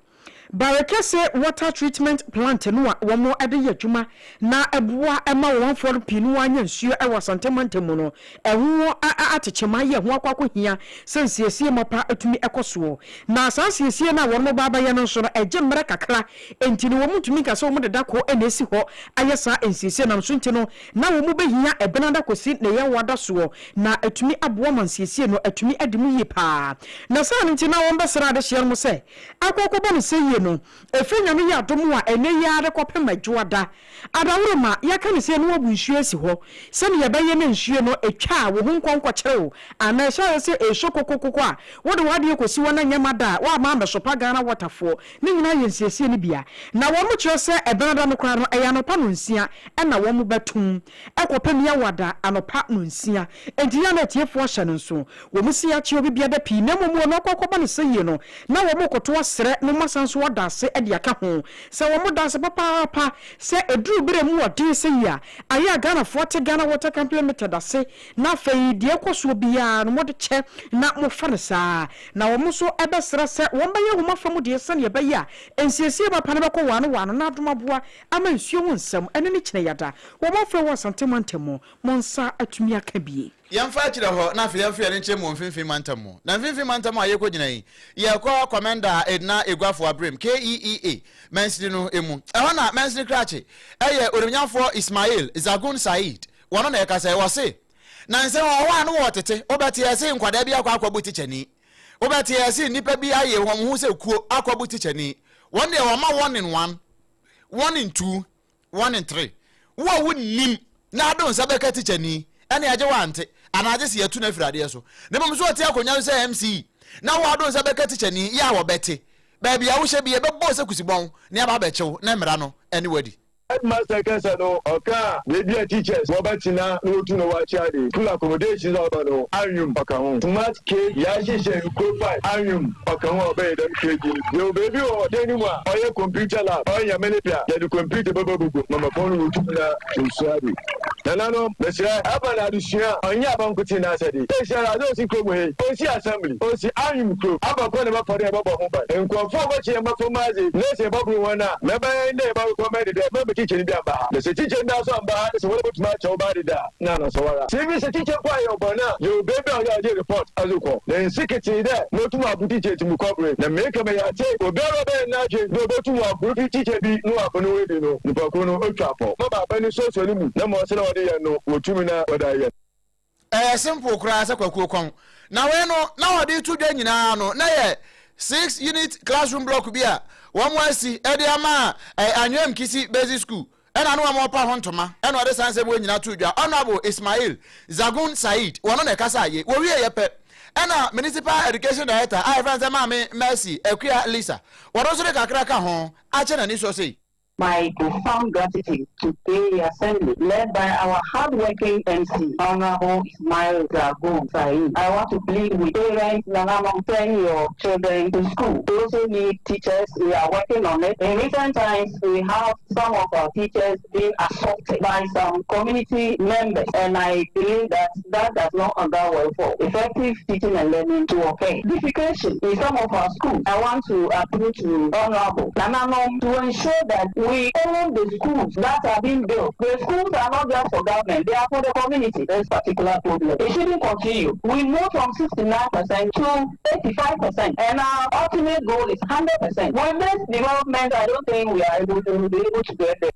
Barekese Water Treatment Plant no a wɔde yɛ adwuma na ɛboa ma ɔmanfoɔ no pii no ara nya nsuo wɔ Asante mantam mu no, ɛho atekyem ayɛ ho akɔ akɔhia sɛ nsiesie mapa tumi kɔ soɔ. Na saa nsiesie no a wɔn ba abɛyɛ no nso no, ɛgye mmerɛ kakra, enti no wɔntumi nka sɛ wɔde da koro na ɛsi hɔ ayɛ saa nsiesie nam so nti no, na wɔbɛhia Ɛbenada kɔsi Neyɛwoada soɔ na atumi aboa ma nsiesie no atumi adi mu yie pa ara. Na saa no nti na wɔbɛsrɛ adehyeɛ no sɛ Akɔ akɔbɔ no sɛ yie no, ɛfiri Nyame yɛ adom a ɛnnɛ yi ara de kɔpem Adwoada. Adaworoma, yɛaka no sei na woabu nsuo asi hɔ sɛdeɛ ɛbɛyɛ na nsuo no ɛtwa a wo ho nkɔ nkɔkyere wo anaa ɛhyɛ aseɛ sɛ ɛresɔ kokokoko a wode w'adeɛ kɔsi hɔ na nyɛ ma da a woamma ammɛsopa Ghana Water foɔ ne nyinaa yɛ nsiesie no bi a na wɔn kyerɛ sɛ Ɛbenada no koraa no ɛyɛ anɔpa nonsia na wɔn bɛtom kɔpem Yawada anɔpa nonsia. Enti yɛ a na atiefoɔ hyɛ no nso. Wɔn si akyɛ obi biada pii na mmom wɔn akɔ akɔba no sɛ yie no na wɔn rekoto asrɛ no ma san nso wɔda ase de aka ho sɛ wɔn da ase papaapa sɛ ɛduru berɛ mu ɔden sɛ yi a ayɛ a Ghanafoɔ te Ghana Water Company Limited ase na afei deɛ ɛkɔ soɔ biara no mode kyɛ na mofa no saa na wɔn nso bɛsrɛ sɛ wɔbɛyɛ wɔn afa mu deɛ sɛdeɛ ɛbɛyɛ a nsiesie papa no bɛkɔ wɔn ano wɔn ano na adom aboa ama nsuo ho nsɛm ɛne ne kyinɛ yada wɔn afrɛ wɔ Asante mantam mu mo nsa atumi aka bie. Yɛmfa akyirɛ hɔ na afei yɛmfa yɛn ani nkyerɛ mu wɔ Mfimfini Mantam mu. Na Mfimfini Mantam a yɛrekɔgyina yi, yɛrekɔ Kɔmɛnda Edna Eguafo Abrem, KEEA, mansini no mu. Ɛhɔ na mansini krakye yɛ Onimnyamfoɔ Ismail Zagun Said. Wɔno na ɛkasa yi. Ɔse, Nansa yi wɔ hɔ a na wɔretete, wobɛte yɛse nkwadaa bi akɔ akɔbu tikyani. Wobɛte yɛse nnipa bi aye wɔn ho sɛ kuo akɔbu tikyani. Wɔn deɛ wɔma warning one, warning two, Warning 3, Wo a wonnim na ade wo nsa bɛka tikyani ɛne agye wante anaa agye sɛ yɛatu no afiri adeɛ so na mmom sɛ ɔte akonnwa so sɛ MC na wo ade wo nsa bɛka tikyani yɛ a wɔbɛte baabi a wohyɛ bi yɛbɛbɔ sɛ kusibɔn na yɛaba abɛkye wo na mmara no ɛne wo adi. Headmaster kasa no ɔkaa beebi a teachers wɔbɛtsena na wotum na wɔakyɛ ade, school accommodations a ɔba no anwom ɔka ho, smart cage yɛahyehyɛ nkurow five anwom ɔka ho a ɔbɛyɛ dɛm cage no. Yɛwɔ beebi wɔ ɔdan no mu a ɔyɛ computer lab, ɔyɛ Nyame ne pɛ a yɛdze computer bɛba bogu ma mbofra no wotum na wosua adze. Nananom, meserɛ, ɛba no adesua a, ɔnnyɛ aba nkotsee n'asɛdze. Seseiara adze a osi kurow mu ha yi, osi assembly, osi anwom kurow, aba kor na ebɛfa do a ebɔbɔ ho ban. Nkorɔfo a wɔbɛkye hɛn mboframba adze na sɛ yɛbɔbor hɔn a, ma ebɛyɛ nye dɛ yɛbɔrecommend dɛ mma teacher bi ammba ha. Na sɛ teacher bi so ammba ha na sɛ hɔn botum akyɛ wo ba adze dze a, na ana sɛ woara. Sɛ bi sɛ teacher mpo ayɛ wo bɔn a, yɛwɔ beebi a ɔyɛ a ɔdze report dze kɔ. Na nnsi ketsee dɛ motum abo teacher tsi mu kɔbere. Na mereka ma yɛatse, obiara a ɔbɛyɛ n'adwen dɛ obotum ɔabor fi teacher bi na ɔafa no ho edzi no, nyimpa kor no otwa apɔw. Ma baaba no suasua no mu na ma ɔsɛ dɛ ɔdze yɛ no, wotum na wɔdze ayɛ. Ɛyɛ simple koraa sɛ kwakuo kɔn. Na wei no na wɔde to dwa nyinaa no na yɛ six unit classroom block bi a wɔn asi de ama Anwea Mkisi Basic School ɛna ne wɔn ɔpa ho ntoma ɛna ɔde saa nsɛm wei nyinaa to dwa. Honourable Ismail Zagun Said wɔn na ɛkasa yie. Wɔwie yɛ pɛ ɛna Municipal Education Director a yɛfrɛ no sɛ Maame Mercy Akua Lisa wɔn nso de kakra ka ho akyɛ n'ani soɔ sei. My profound gratitude to the Assembly, led by our hardworking MC, Honorable Ismail Zagun Said. I want to plead with parents, Nanano, send your children to school. We also need teachers. We are working on it. In recent times, we have some of our teachers being assaulted by some community members, and I believe that that does not augur well for effective teaching and learning to occur. Edification in some of our schools. I want to appeal to Honorable Nanano to ensure that we own the schools that are being built. The schools are not just for government, they are for the community. This particular problem. It shouldn't continue. We moved from 69% to 85%, and our ultimate goal is 100%. With this development, I don't think we are able to be able to get there.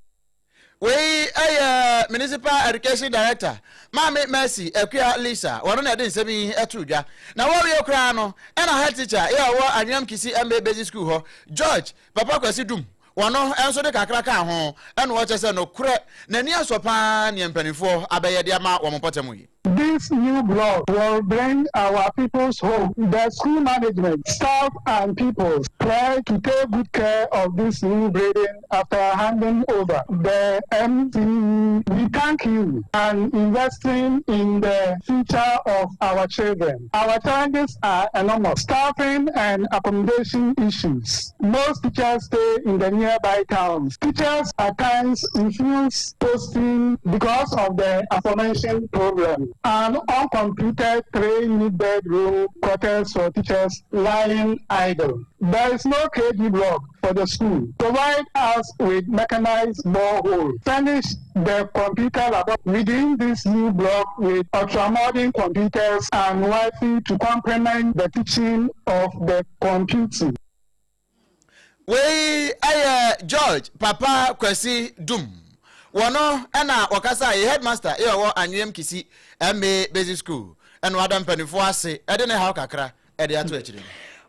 Wei yɛ Municipal Education Director, Maame Mercy Akua Lisa, wɔno na ɛde nsɛm yi too dwa. Na wɔrewie koraa no, ɛna Head Teacher yɛ ɔwɔ Anweam Kisi MA Basic School hɔ, George Papa Kwasi Dum, wɔno nso de kakra kaa ho, ɛna ɔkyɛ sɛ nokorɛ n'ani asɔ paa nea mpanimfoɔ abɛyɛ de ama wɔn mpɔtam yi. This new block will bring our people's hope. The school management, staff and pupils pledge to take good care of this new building after handing over the MCE. We thank you and investing in the future of our children. Our challenges are enormous. Staffing and accommodation issues. Most teachers stay in the nearby towns. Teachers at times refuse posting because of the aforementioned problem. An uncompleted three-unit bedroom quarters for teachers lying idle. There is no KG block for the school. Provide us with mechanized borehole. Furnish the computer lab within this new block with ultra-modern computers and Wi-Fi to complement the teaching of the computing. Wei yɛ George Papa Kwasi Dum. Wɔno na wɔkasa yɛ headmaster yɛ ɔwɔ Anweam Kisi MA Basic School ɛna wada mpanimfoɔ ase ɛde ne haw kakra ɛde ato akyire no.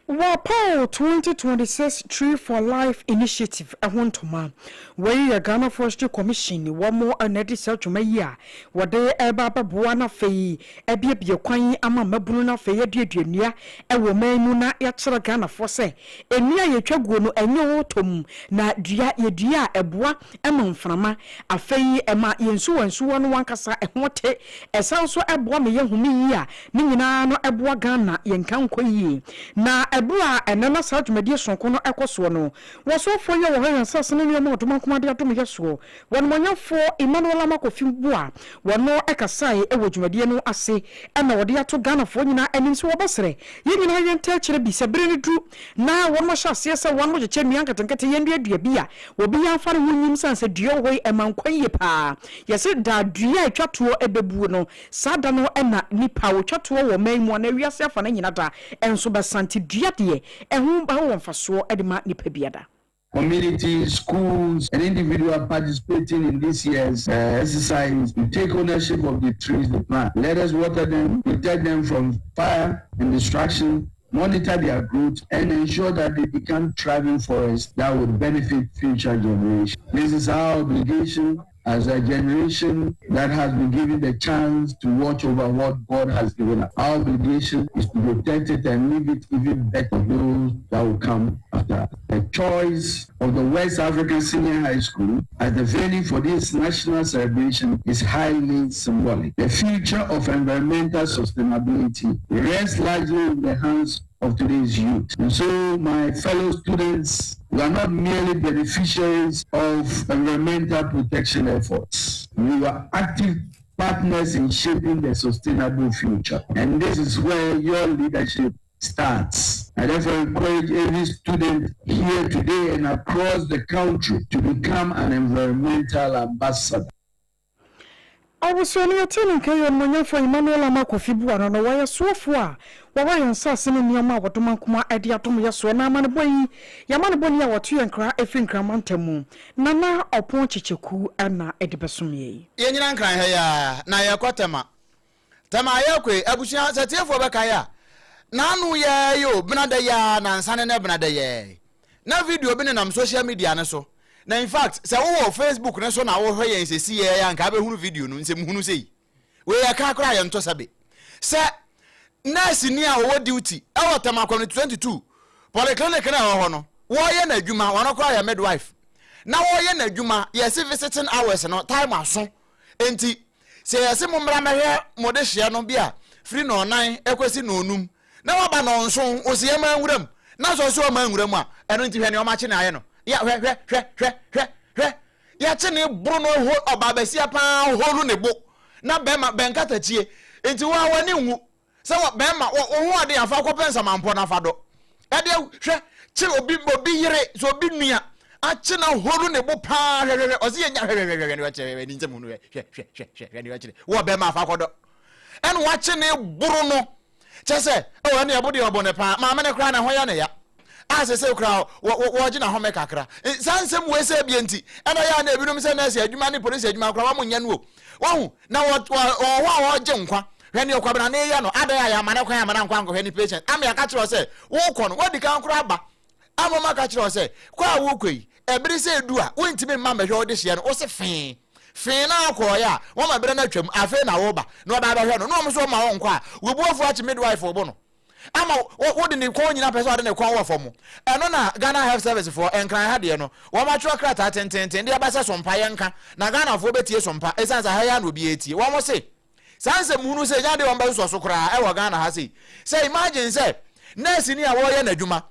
Wɔpaw 2026 Tree for Life Initiative ho ntoma. Wei yɛ Ghana Forestry Commission wɔn na adi saa dwuma yi a wɔde reba abɛboa na afei abiebie kwan ama mmabunu na afei aduadua nnua wɔ ɔman mu na yɛakyerɛ Ghanafoɔ sɛ nnua a yɛtwa guo no ɛnyɛ ɔtɔ mu na dua yɛdua a ɛboa ma mframa afei ɛma yɛn nsuwansuwa no ankasa ɛho te ɛsan nso ɛboa ma yɛhome yie a ne nyinaa no ɛboa Ghana yɛn nka nkɔ yie na. ɛberɛ a ɛnnɛ na saa dwumadie sononko no ɛkɔ soɔ no, wɔsoafoɔ yi a wɔhwɛ yɛn nsase ne nneɛma a ɔdomankoma de adom yɛ soɔ, Wɔnimonyamfoɔ Emmanuel Armah Kofi Buah, wɔno kasaeɛ wɔ dwumadie no ase na wɔde ato Ghanafoɔ nyinaa anim sɛ wɔbɛsrɛ yɛn nyinaa yɛntaa akyire bi sɛ bere no duru na wɔnom ahyɛ aseɛ sɛ wɔnom kyekyɛ nnua nketenkete yɛn duadua bi a obiara mfa ne ho nyim sane sɛ dua wɔ hɔ yi ɛma nkwa yie paa. Yɛse da dua a ɛtwa toɔ bɛbuo no saa da no na nipa a ɔtwa toɔ wɔ ɔman yi mu anaa wiase afa no nyina da nso bɛsa nti dua deɛ ɛho wɔ mfasoɔ de ma nipa biada. Communities, schools, and individuals participating in this year's uh, exercise to take ownership of the trees they plant. Let us water them, protect them from fire and destruction, monitor their growth, and ensure that they become thriving forests that will benefit future generations. This is our obligation as a generation that has been given the chance to watch over what God has given us. Our obligation is to protect it and leave it even better for those that will come after us. The choice of the West African Senior High School as the venue for this national celebration is highly symbolic. The future of environmental sustainability rests largely in the hands of today's youth. And so, my fellow students, we are not merely beneficiaries of environmental protection efforts. We are active partners in shaping the sustainable future. And this is where your leadership starts. I therefore encourage every student here today and across the country to become an environmental ambassador. Abusua no yɛtee ne nka yi Onimuonyamfoɔ Emmanuel Armah Kofi Buah no wɔyɛ soɔfoɔ a wɔwɔ yɛn nsase ne nneɛma a wɔdom ankoma de adom yɛ soɔ na amanebɔ yi yɛ amanebɔ ni a wɔto yɛn nkra ɛfiri Nkran mantam mu Nana Ɔpɔn Kyekyeku na ɛde bɛsom yɛn. Yɛnyina Nkran ha yi ara na yɛrekɔ Tema. Tema a yɛrekɔ yi, abusua, sɛ atiefoɔ bɛkae a, n'ano yɛɛ yi o, benada yi ara, nansa ne nɛ benada yi ara yi, na video bi nenam social media no so. Na in fact, sɛ wowɔ Facebook no so na wohwɛ yɛn sɛsi yɛ a, nka wobɛhunu video no, nsɛmhunu sei. Wei yɛka koraa a yɛntɔ sɛbe. Sɛ nɛɛseni a ɔwɔ duty wɔ Tema Community 22 polyclinic no a ɛwɔ hɔ no, wɔreyɛ n'adwuma, ɔno koraa yɛ midwife, na wɔreyɛ n'adwuma, yɛse visiting hours no, time aso, enti Sɛ yɛse mommra mmɛhwɛ mo dehyeɛ no bi a, firi nnɔnnan kɔsi nnɔnnum, na waba nnɔnson, ɔsi yɛmma nwura mu, na sɛ ɔse ɔmma nwura mu a, ɛno nti hwɛ nea ɔmakye no ayɛ no, ya, hwɛ, hwɛ, hwɛ, hwɛ, hwɛ, hwɛ, yɛakye ne boro no ho, ɔbaa basia paa holu ne bo, na bɛrima, bɛnkatakyie, nti wo ara w'ani nwu, Sɛ wɔ bɛrima wɔ wo ho ɔden afa kɔpɛ nsamanpɔ na fa dɔ. Ɛdeɛ hwɛ kye obi obi yere sɛ obi nua akye na holu ne bo paa hwɛ hwɛ hwɛ ɔsi yɛ nya hwɛ hwɛ hwɛ hwɛ ne ɔkyerɛ hwɛ ne nsɛm hunu hwɛ hwɛ hwɛ hwɛ hwɛ hwɛ ne ɔkyerɛ wɔ bɛrima afa kɔdɔ ɛna wakye ne boro no kyɛ sɛ ɛwɔ ɛne ɛbo deɛ ɔbɔ ne paa maame ne koraa na ho yɛ ne ya a sese koraa wɔgye n'ahome kakra saa nsɛm wei sɛ ebie nti ɛna yɛ a na ebinom sɛ nɛɛse adwuma ne polisi adwuma koraa wɔn nyɛ no o wɔhu na wɔ wɔ hɔ a wɔgye nkwa hwɛ ne ɔkwabena ne yɛ no adɛn a yɛama ne kwan ama no ankɔ ankɔhwɛ ne patient ama yɛaka kyerɛ sɛ wokɔ no woadi kan koraa aba ama ɔma ka kyerɛ sɛ kɔ a wokɔ yi ɛbere sɛ edu a wontumi mma mmɛhwɛ wo de hyeɛ no wo se fee fee na akɔɔyɛ a wɔma berɛ no atwam afei na woba na ɔba abɛhwɛ no na wɔn nso wɔma wɔnkɔ a wobuafoɔ akye midwife wo bo no ama wode ne kɔn nyina pɛ sɛ ɔde ne kɔn wɔ fam. Ɛno na Ghana Health Service foɔ, Nkran ha deɛ no, wɔn atwerɛ krataa tententen de aba sɛ sompa yɛnka na Ghanafoɔ bɛtie sompa ɛsiane sɛ ha yi ara na obiara tie. Wɔn se saa nsɛm hunu sei nyɛ adeɛ wɔn bɛsosɔ so koraa ɛwɔ Ghana ha sei. Sɛ imagine sɛ nurse ni a wɔreyɛ n'adwuma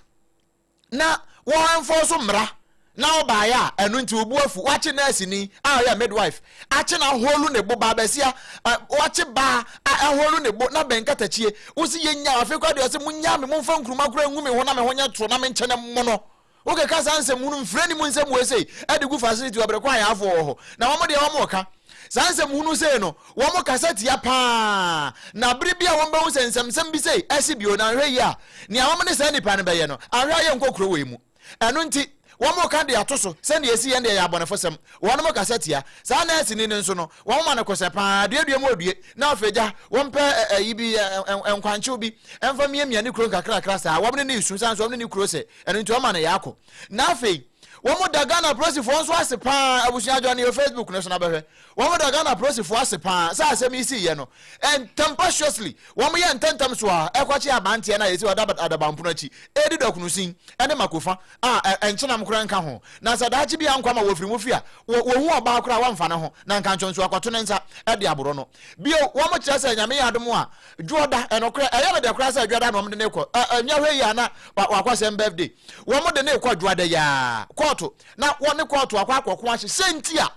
na wɔ enforce mmara na ɔbaeɛ a ɛno nti wo bo afu wakye nurse ni a ɔyɛ midwife akye na aholu ne bo baa basia wakye baa a ɛholu ne bo na bɛn katakyie wosi yɛ nya afei koraa deɛ ɔse mo nya me momfa nkuruma koraa ngu me ho na me ho nyɛ toro na menkyɛ ne mono wokeka saa nsɛm hunu mfrɛ ne mu nsɛm wei sei ɛde gu facility wɔ bere kɔ ayaafoɔ wɔ hɔ na wɔn deɛ wɔn ka Saa nsɛm hunu sei no, wɔkasa tia paa, na bere bi a wɔbɛhu sɛ nsɛmnsɛm bi sei asi bio na anhwɛ yie a, nea wɔne saa nnipa no bɛyɛ no, anhwɛ a yɛnkɔ kuro wei mu. Ɛno nti, wɔka de ato so sɛ nea esi yɛn deɛ yɛ abɔnefosɛm. Wɔkasa tia. Saa nɛɛseni no nso no, wɔma no kosɛ paa, duadua mu odue, na afei gya, wɔmpɛ ayi bi, nkwankyew bi, mfa miamia ne kuro nkakrakra saa. Wɔne no resu, sane sɛ wɔne ne kuro sɛ, ɛno nti wɔma no yaako. Na afei, Wɔn da Ghana apolisifoɔ nso ase paa abusua join yɛ Facebook no so na bɛhwɛ. Wɔn da Ghana apolisifoɔ ase paa sɛ asɛm yi siiɛ no ntɛmpaciously wɔn yɛ ntɛntɛm so a ɛkɔkye abanteɛ no a yɛsi ɔda adabampono akyi ɛredi dɔkono ne makofa a ɛnkyenam koraa nka ho na sɛ daakye bi ankɔ ama wɔfiri mu fi a wɔhu ɔbaa koraa wɔmfa ne ho na nka nkyɔnso akɔto ne nsa de aboro no. Bio, wɔn kyerɛ sɛ Nyame yɛ adom a, Dwoɔda, ɛnokorɛ, ɛyɛ me dɛ koraa sɛ Dwoɔda na wɔn de no rekɔ, ɛ, ɛnyɛ hwɛ yie a na wakɔ sɛm birthday, wɔn de no rekɔ Dwoɔda yi ara, kɔɔto, na wɔne kɔɔto akɔ akɔko ahye, sɛ nti a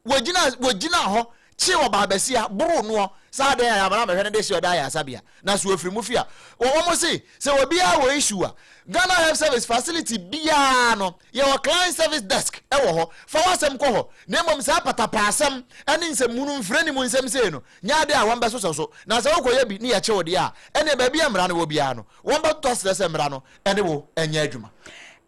wɔgyina, wɔgyina hɔ kyee ɔbaa basia, boroo noɔ, saa dɛn a yɛamana mɛhwɛ no de hyɛ ɔda ayaresabea, na so wɔfiri mu fi a, wɔn se, sɛ obiara wɔ issue a, Ghana Health Service facility biara no, Yɛwɔ client service desk wɔ hɔ, fa w'asɛm kɔ hɔ, na mmom saa patapaasɛm ne nsɛmhunu mfrɛ mu nsɛm sei no nyɛ ade a wɔbɛsosɔ so, na sɛ wokɔyɛ bi ne yɛkye wo deɛ a, ɛnneɛ baabi a mmara no wɔ biara no, wɔbɛtotɔ asrɛ sɛ mmara no ne wo nyɛ adwuma.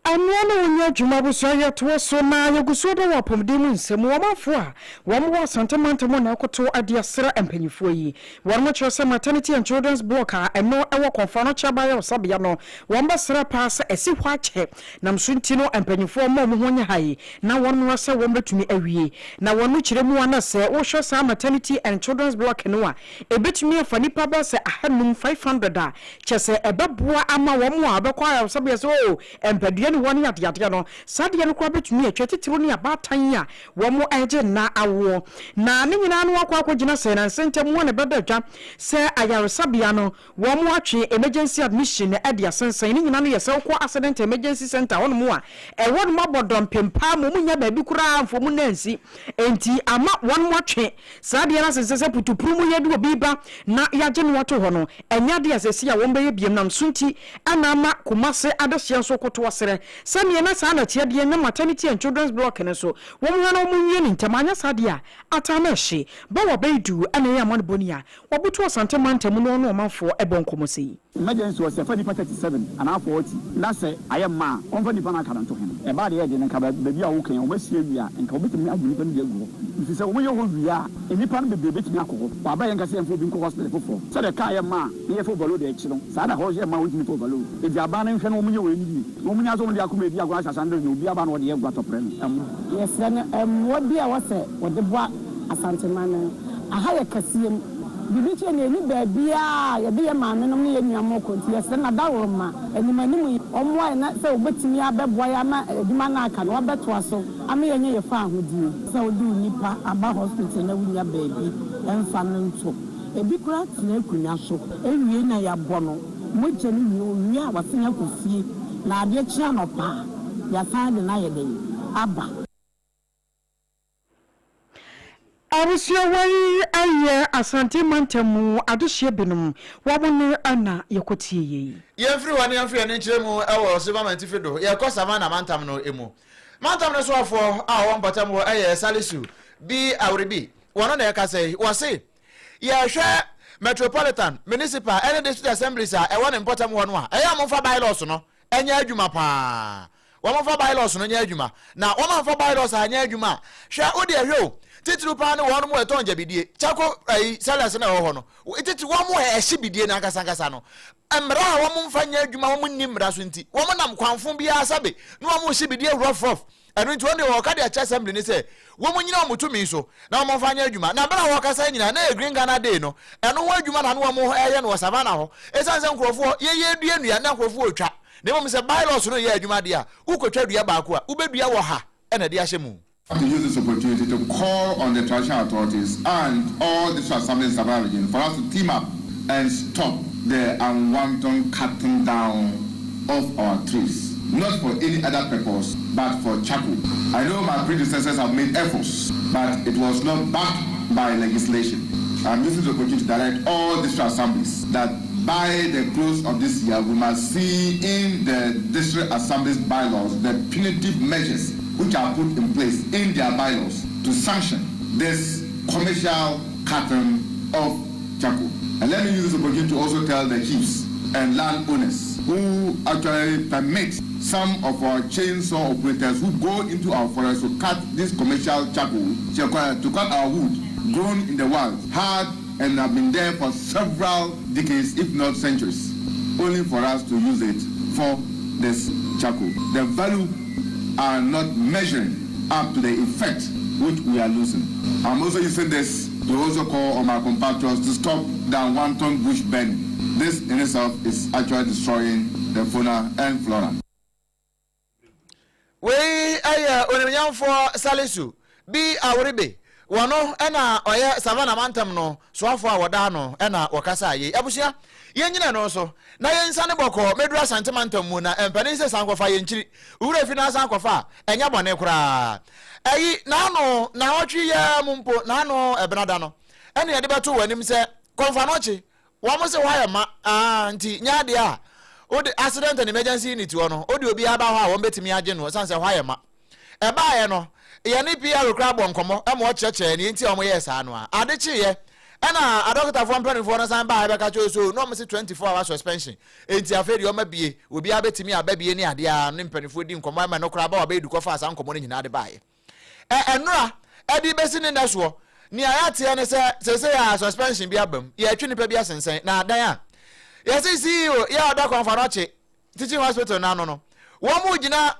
Mmara ne wo nyɛ adwuma abusua yɛtoa so na yɛgu so da wɔ apɔmuden mu nsɛm mu. Ɔmanfoɔ a wɔn wɔ Asante mantam na ɛkoto de asrɛ mpanyinfoɔ yi. Wɔn kyerɛ sɛ Maternity and Children's Block a ɛno ɛwɔ Kɔmfoano Ayaresabea no wɔn bɛsrɛ paa sɛ ɛsi hɔ akyɛ Nam so nti no mpanyimfoɔ mma wɔn ho nyɛ ha yi na wɔn mmra sɛ wɔn bɛtumi awie. Na wɔn no kyerɛ mu a na sɛ wohwɛ saa maternity and children's block no a ɛbɛtumi afa nnipa bɛyɛ sɛ ahanum, 500, a kyerɛ sɛ ɛbɛboa ama wɔn a wɔbɛkɔ ayaresabea sɛ oo mpadua ni hɔ ne adeadeɛ no saa adeɛ no koraa bɛtumi atwa titiriw ne abaatan a wɔn regye nna awoɔ. Na ne nyinaa no akɔ akɔgyina sɛ nansa ntam a na ɛbɛda dwa sɛ ayaresabea no Wɔatwe emergency admission de asensɛn. Ne nyinaa no yɛ sɛ wokɔ accident emergency centre hɔnom a, ɛhɔnom abɔ dɔmpem paa ma wɔnnya baabi koraa mfa wɔn nan nsi. Enti ama wɔatwe saa adeɛ no asensɛn sɛ putupru mu yɛde obi ba na yɛagye no ato hɔ no, ɛnyɛ adeɛ a seesei a wɔbɛyɛ biom. Nam so nti na ama Kumase adehyeɛ nso koto ɔserɛ sɛdeɛ na saa na ɛteɛ deɛ na maternity and children's block no nso wɔnhwɛ na wɔnwie no ntɛm anyɛ saa deɛ a ataa na ɛhye. Bawa Baidu na ɛyɛ amanebɔni a Wɔbutu Asante mantam no ne ɔmanfoɔ bɔ nkɔmmɔ sei. Emergency wɔ sɛ fa nipa 37 anaa 40 na sɛ ayɛ mma a wɔmfa nipa no aka no nto hen. Ɛbaa deɛ ɛyɛ den nka baabi a woka yi wɔasie awie a nka wɔbɛtumi agye nipa no bi agu hɔ nti sɛ wɔyɛ hɔ wie a nnipa no bebree bɛtumi akɔ hɔ. Wɔ aberɛ a yɛnka sɛ yɛmfa obi nkɔ hospital foforɔ sɛdeɛ car yɛ mma a na yɛfa overload akyi no saa na hɔ yɛ mma a wɔntumi fa overload. Enti aban no nhwɛ na wɔnyɛ wei no yie na wɔnya sɛ wɔde akoma adi agorɔ ahyɛ asan de no obi aba na wɔde yɛ guatɔprɛ no ɛmmoa. Yɛsrɛ no mmoa bi a ɛwɔ sɛ wɔde boa Asanteman no. Aha yɛ kɛseɛ mu. Biribi kyerɛ no yɛnni baabiara a yɛde yɛn maamenom ne yɛn nuammo kɔ nti yɛsrɛ no adaworoma anim anim yi ɔmmoa yɛn na sɛ ɔbɛtumi abɛboa yɛn ama adwuma no a aka no wabɛtoa so ama yɛanya yɛn faahodie. Sɛ wode wo nipa aba hospital na wonnya baabi mfa no nto, ebi koraa tena akonnwa so wie na yɛabɔ no mogya no wie, owie a wasan akɔ fie na adeɛ kye anɔpa a yɛasan de no ayɛ dɛn aba. Abusua wei yɛ Asante mantam mu adehyeɛ binom, wɔn nne na yɛkɔtie yei. Yɛmfiri hɔ na yɛmfa yɛn ani nkyerɛ mu wɔ Silver Mantifi do, yɛrekɔ Savannah mantam no mu. Mantam no soafoɔ a ɔwɔ mpɔtam hɔ yɛ Salisu B. Awuribi, wɔno na ɛrekasa yi. Wɔse yɛrehwɛ Metropolitan, Municipal ne District Assemblies a ɛwɔ ne mpɔtam hɔ no a, ɛyɛ a momfa bylaws no nyɛ adwuma paa. Wɔmfa bylaws no nyɛ adwuma. Na wɔamfa bylaws anyɛ adwuma a, hwɛ, wo deɛ hwɛ o, titiriw paa ne wɔnom a ɛtɔn gyabidie, charcoal ayi, sellers no a ɛwɔ hɔ no, titiriw wɔn a ɛhye bidie no ankasa ankasa no, mmara a wɔmfa nyɛ adwuma, wɔn nni mmara so nti, wɔn nam kwanfo biara sɛbe na wɔn hye bidie rough rough. Ɛno nti wɔn deɛ wɔka de akyerɛ assembly no sɛ wɔn nyina wɔn tumi so na wɔn mfa nyɛ adwuma. Na bere a wɔkasa nyinaa na ɛyɛ Green Ghana Day no, ɛno ho adwuma na na wɔn ɛyɛ no wɔ Savannah hɔ. Esiane sɛ nkurɔfoɔ yɛyɛ dua nnua na nkurɔfoɔ retwa, na mmom sɛ bylaws no yɛ adwuma deɛ a, wokɔtwa dua baako a, wobɛdua wɔ ha na ɛde ahyɛ mu. To use this opportunity to call on the traditional authorities and all district assemblies in Savannah region for us to team up and stop the unwanton cutting down of our trees, not for any other purpose but for charcoal. I know my predecessors have made efforts, but it was not backed by legislation. I'm using the opportunity to direct all district assemblies that by the close of this year, we must see in the district assemblies bylaws the punitive measures which are put in place in their bylaws to sanction this commercial cutting of charcoal. And let me use this opportunity to also tell the chiefs and landowners who actually permit some of our chainsaw operators who go into our forest to cut this commercial charcoal, to cut our wood grown in the wild, hard and have been there for several decades, if not centuries, only for us to use it for this charcoal. The value are not measuring up to the effect which we are losing. I'm also using this to also call on my compatriots to stop the unwanted bush burning. This in itself is actually destroying the fauna and flora. Wei yɛ Onimnyamfoɔ Salisu B. Aworibe, wɔno na ɔyɛ Savannah mantam no soafoɔ a wɔda ano na wɔkasaa yei. Abusua, yɛnnyina ɛno so na yɛnsiane bɔkɔɔ mmɛduru Asante mantam mu na mpanin sɛ san kɔfa yɛnkyiri wo werɛ fi na asan kɔfa a, ɛnyɛ bɔne koraa. Ayi, naano, naawɔtwe yi ara mu mpo, naano Ɛbenada no, ɛna yɛde bɛto w'anim sɛ Kɔmfanoɔkye Wɔn se hɔ ayɛ ma aa nti nyɛ adeɛ a wode accident and emergency unit hɔ no wode obiara ba hɔ a wɔn bɛtumi agye no ɛsiane sɛ hɔ ayɛ ma. Ɛbaeɛ no yɛne PRO koraa bɔɔ nkɔmmɔ ma ɔkyerɛkyerɛɛ neɛ nti a wɔn yɛɛ saa no a ade kyeeɛ ɛna adɔkotafoɔ mpanimfoɔ no san baeɛ bɛka kyerɛ so na wɔn se 24 hour suspension enti afei deɛ wɔn abie obiara bɛtumi aba bie ne adeɛ a ne mpanimfoɔ di nkɔmmɔ ɛma no koraa ba wabɛyɛ du kɔfaa saa nkɔmmɔ no nyinaa de baeɛ. Ɛ nnora de rebɛsi ne nnɛ soɔ, nea yɛateɛ ne sɛ seesei a suspension bi aba mu, yɛretwe nnipa bi asensɛn, na adan a yɛse CEO yɛ a ɔda Kɔmfɔnɔkye Teaching Hospital no ano no, wɔn gyina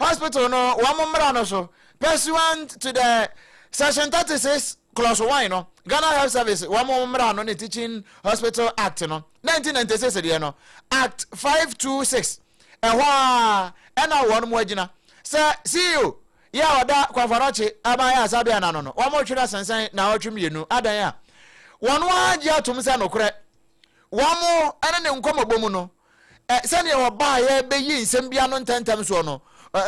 hospital no wɔn mmara no so pursuant to the section 36 clause 1 no, Ghana Health Service wɔn mmara no ne Teaching Hospital Act no 1996 deɛ no, Act 526 Ɛhɔ ara na wɔn agyina sɛ CEO yi a ɔda Kwanfanɔkye aban ayaresabea no ano no, wɔretwe no asensɛn naawɔtwe mmienu adan a wɔn ara gye atom sɛ nokorɛ wɔn ne ne nkɔmmɔbɔ mu no, sɛdeɛ wɔbaeɛ bɛyi nsɛm bi ano ntɛmntɛm soɔ no,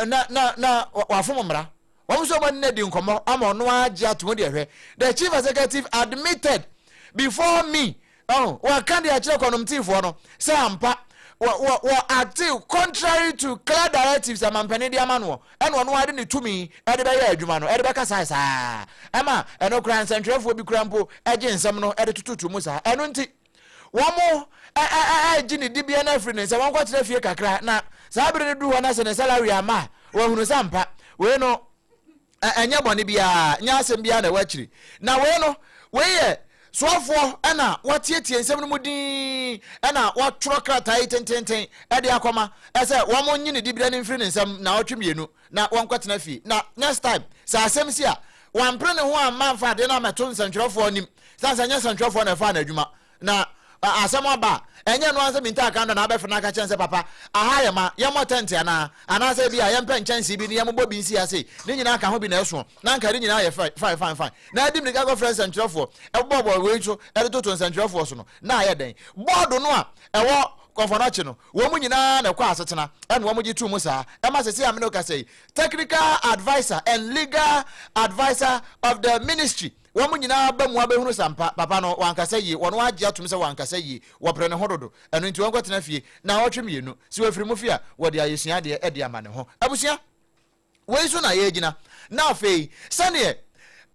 na, na, na wafom mmara. Wɔn nso wɔn ne no adi nkɔmmɔ ama ɔno ara gye atom deɛ hwɛ. The chief executive admitted before me Ɔho, wɔaka de akyerɛ kɔnomteefoɔ no sɛ ampa wɔ wɔ wɔ acte contrary to clear directives a mampanin de ama noɔ, ɛna ɔno ara de ne tumi de bɛyɛ adwuma no, de bɛkasae saa ɛma ɛno koraa nsɛntwerɛfoɔ bi koraa mpo gye nsɛm no de tototo mu saa. Ɛno nti wɔn ɛ ɛ ɛ ɛgye ne dibea no afiri ne nsa, wɔnkɔtena fie kakra na saa bere no duru hɔ na sɛ ne salary amma a, wɔahunu sɛ ampa wei no Ɛnyɛ bɔne biara, nyɛ asɛm biara na ɛwɔ akyiri. Na wei no, wei yɛ soafoɔ ɛna watietie nsɛm no mu dinn ɛna watwerɛ krataa yi tententen ɛde akɔma ɛsɛ wɔn nye ne diberɛ no mfiri ne nsam naawɔtwe mmienu na wɔnkɔtena fie. Na next time sɛ asɛm si a, wampere ne ho amma amfa adeɛ no ammɛto nsɛntwerɛfoɔ anim, sane sɛ ɛnyɛ nsɛntwerɛfoɔ na ɛfaa no adwuma. Na asɛm aba a, ɛnyɛ ɛno ara sɛ Mintaa Kandor na abɛfrɛ no aka kyerɛ no sɛ, Papa, aha ayɛ ma, yɛmmɔ tɛnte anaa? Anaasɛ ebia yɛmpɛ nkyɛnsee bi na yɛmmobɔ bi nsi ha sei. Ne nyinaa ka ho bi na ɛsoɔ. Na anka ne nyinaa yɛ fine, fine, fine, fine. Na adi mmirika kɔfrɛ nsɛntwerɛfoɔ, ɛbobɔbobɔ wei nso de toto nsɛntwerɛfoɔ so no, na ayɛ dɛn? Bɔɔdo no a ɛwɔ Kɔmfɔnɔkye no, wɔn nyinaa na ɛkɔ asetena, ɛna wɔgye too mu saa. Ɛma seesei a me ne wo kasa yi, Technical Adviser and Legal Adviser of the Ministry, Wɔn nyinaa aba mu abɛhunu sɛ ampa, papa no, wankasa yie. Wɔn agye atom sɛ wankasa yie. Wɔpere ne ho dodo. Ɛno nti wɔnkɔtena fie nnawɔtwe mmienu. Sɛ wɔfiri mu fie a, wɔde ayɛsuadeɛ de ama ne ho. Abusua, wei so na yɛregyina. Na afei, sɛdeɛ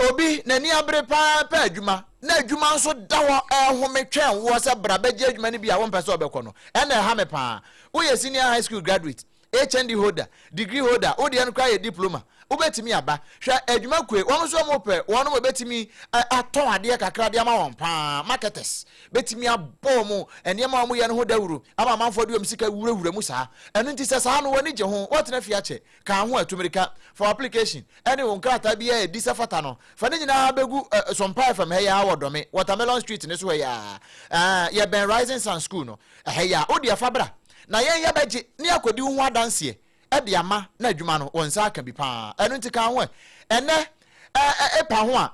obi n'ani abere pa ara pɛ adwuma, na adwuma nso da hɔ rehome twɛn woɔ sɛ bra bɛgye adwuma no bi a wompɛ sɛ wobɛkɔ no, ɛnna ɛha me pa ara. Woyɛ senior high school graduate, HND holder, degree holder, wo deɛ no koraa yɛ diploma, wobɛtumi aba. Hwɛ adwuma kue, wɔn nso wɔn pɛ wɔn wɔbɛtumi atɔn adeɛ kakra de ama wɔn paa, marketers bɛtumi abɔ wɔn nneɛma a wɔyɛ no ho dawuro ama amanfoɔ de wɔn sika wurawura mu saa. Ɛno nti sɛ saa no w'ani gye ho, woatena fie akyɛ, ka ho atu mmirika, fa w'application ne wo nkrataa biara a ɛdi sɛ fata no, fa ne nyinaa bɛgu Sompa FM ha yi ara wɔ Dɔme, Watermelon Street no so ha yi ara, yɛbɛn Rising Sun School no. Ɛha yi a, wo deɛ fa bra, na yɛn yɛbɛgye ne akɔdi wo ho adanseɛ de ama na adwuma no wo nsa aka bi pa ara. Ɛno nti ka ho ɛ. Ɛnnɛ ɛ ɛ epa ho a,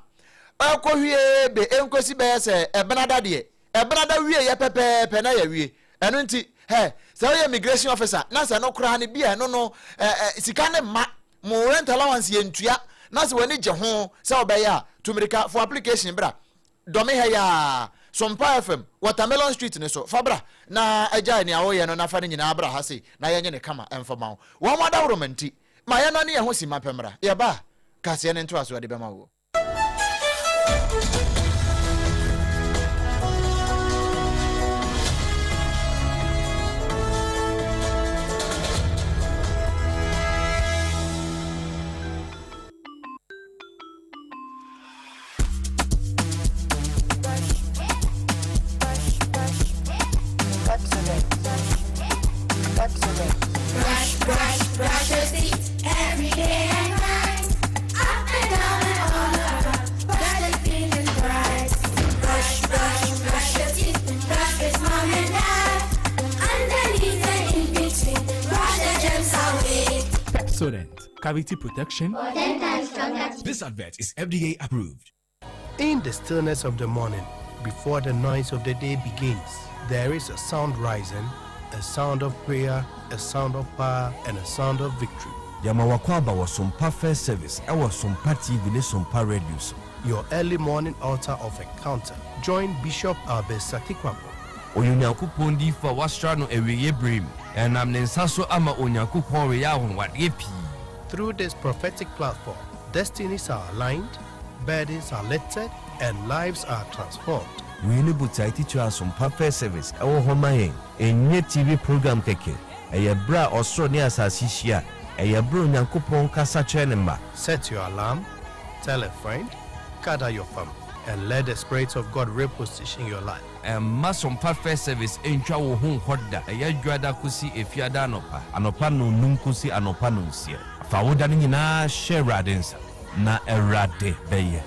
ɛkɔhwie be ɛnkɔsi bɛyɛ sɛ ɛbenada deɛ, ɛbenada wieɛ pɛpɛɛpɛ na yɛawie. Ɛno nti, hɛ, sɛ woyɛ immigration officer na sɛ ɛno koraa no bi a ɛno no ɛ ɛ sika no mma, mo rent allowance yɛntua, na sɛ w'ani gye ho sɛ wobɛyɛ a, tu mmirika, fa w'application bra. Dɔ me ha yi ara, Sompa FM, Watermelon Street no so. Fa bra, na gyae nea woreyɛ no na fa ne nyinaa bra ha sei na yɛnyɛ no kama mfa ma wo. Wɔn adaworoma nti, ma yɛnnane yɛn ho simma pɛ mmra. Yɛba a, kaseɛ no ntoasoɔ de bɛma wo. Brush, brush, brush your teeth. cavity protection? For 10 times stronger This advert is FDA approved. In the stillness of the morning, before the noise of the day begins, there is a sound rising, a sound of prayer, a sound of power, and a sound of victory. Yɛma w'akwaaba wɔ Sompa First Service ɛwɔ Sompa TV ne Sompa Radio so. Your early morning altar of encounter. Join Bishop Albert Sakikwabo. Ɔyɛ Onyankopɔn diyifo a wɔasra no awieeɛ berɛ mu. Ɛnam ne nsa so ama Onyankopɔn reyɛ anwanwadeɛ pii. Through this prophetic platform, destinies are aligned, burdens are lifted, and lives are transformed. Wei ne botae titire a Sompa First Service wɔ hɔ ma yɛn. Ɛnyɛ TV program kɛkɛ. Ɛyɛ berɛ a ɔsoro ne asase hyia. Ɛyɛ berɛ a Onyankopɔn kasa kyerɛ ne mma. Set your alarm, tell a friend, gather your family, and let the Spirit of God reposition your life. Mma Sompa First Service ntwa wo ho nkɔ da. Ɛyɛ Dwoada kosi Efiada anɔpa, anɔpa nnɔnnum kosi anɔpa nnɔnsia. Fa wo da no nyinaa hyɛ Awurade nsa, na Awurade bɛyɛ.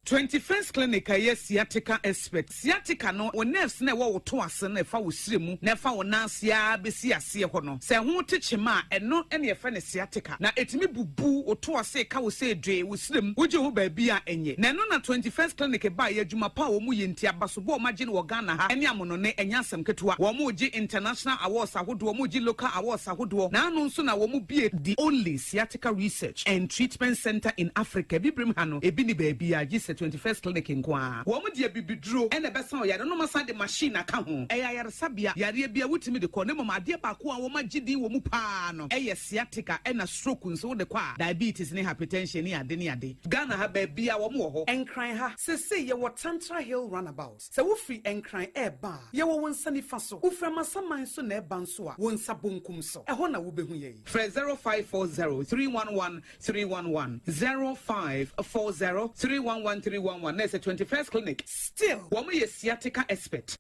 21st Clinic a ɛyɛ sciatica expert. Sciatica no, wo nerves no a ɛwɔ wo to ase no a ɛfa wo srɛ mu na ɛfa wo nan ase ara bɛsi aseɛ hɔ no, sɛ ɛho te kyema a, ɛno na yɛfrɛ no sciatica. Na ɛtumi bubu wo to ase ka wo sɛ dwee, wo srɛ mu, wogye ho baabi a ɛnyɛ. Na ɛno na 21st Clinic baeɛ, adwuma pa a wɔn yɛ nti, abasobɔ a wɔagye no wɔ Ghana ha ne amonone, ɛnyɛ asɛm ketewa. Wɔregye international awards ahodoɔ, wɔregye local awards ahodoɔ, na ano nso na wɔbue the only Sciatica Research and Treatment Centre in Africa, Abibirem ha no, ebi nni baabiara gye sɛ 21st Clinic nko ara. Wɔn de abibiduro na ɛbɛsa ɔyare no na wɔasan de machine aka ho. Ɛyɛ ayaresabea, yareɛ biara wotumi de kɔ, na mmom adeɛ baako a wɔagye din wɔ mu pa ara no yɛ sciatica ɛna stroke nso wode kɔ a, diabetes ne hypertension ne ade ne ade. Ghana ha baabiara wɔn wɔ hɔ. Nkran ha, seesei yɛwɔ Tantra Hill Runabout. Sɛ wofiri Nkran reba a, yɛwɔ wo nsa nifa so. Wofiri Amasaman nso na ɛreba nso a, wo nsa bonkum so. Ɛhɔ na wobɛhu yɛn. Frɛ 0540 311 311, 0540 311 311 na ɛsɛ 21st Clinic. Still, wɔn yɛ sciatica expert.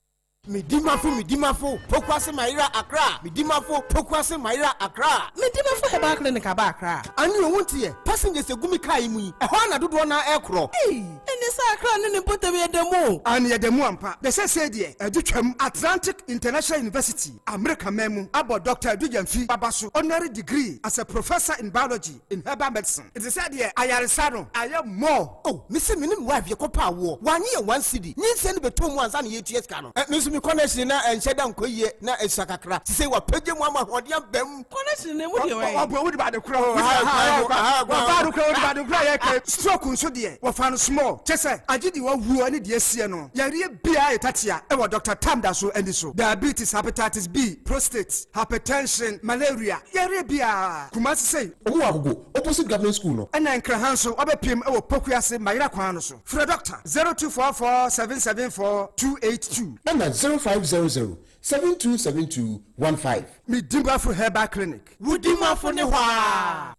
Medimafo Medimafo Pokuase Mayera Accra Medimafo Pokuase Mayera Accra. Medimafo Herbal Clinic aba Accra. Ane o wonteɛ, passengers egu me car yi mu yi, ɛhɔ ara na dodoɔ no ara ɛrekorɔ. Ei! Ɛneɛ sɛ Accra ne ne mpɔtam yɛ da mu o. Aane yɛda mu ampa. Na seesei deɛ ɛde twam. Atlantic International University, Amerika man mu, abɔ Dɔkta Adu Gyamfi aba so honorary degree as a Professor in Biology in Herbal Medicine. Nti sɛ deɛ ayaresa no ayɛ more. Oh me se me ne me wife yɛkɔ paa woɔ wanye yɛn one cedi nyinsɛn no bɛtɔ mu ansa na yɛtua sika no eh me nso me connection na ɛnhyɛ da nkɔ yie na ɛsua kakra sisei wapagya mu ama ahoɔden aba mu. Connection no emu deɛ wɛn. Ɔboa wode ba ade korɔ wɔfa ade korɔ wode ba ade korɔ a yɛka stroke nso deɛ wɔfa no small kyɛ sɛ agye deɛ wawuo ne deɛ asie no yareɛ biara yɛ tatea ɛwɔ Doctor Tam da so ani so diabetes hepatitis B prostate hypertension malaria yareɛ biara Kumasi sei. Ɔmo wɔ Agogo opposite government school no. Ɛna Nkraha nso wabɛpiem ɛwɔ Pokuase Mayera kwan no so frɛ Doctor 0244 774 282. Ɛna 0500 7272 15. Medimafo Herbal Clinic. Wo dimafo ne hɔ aa.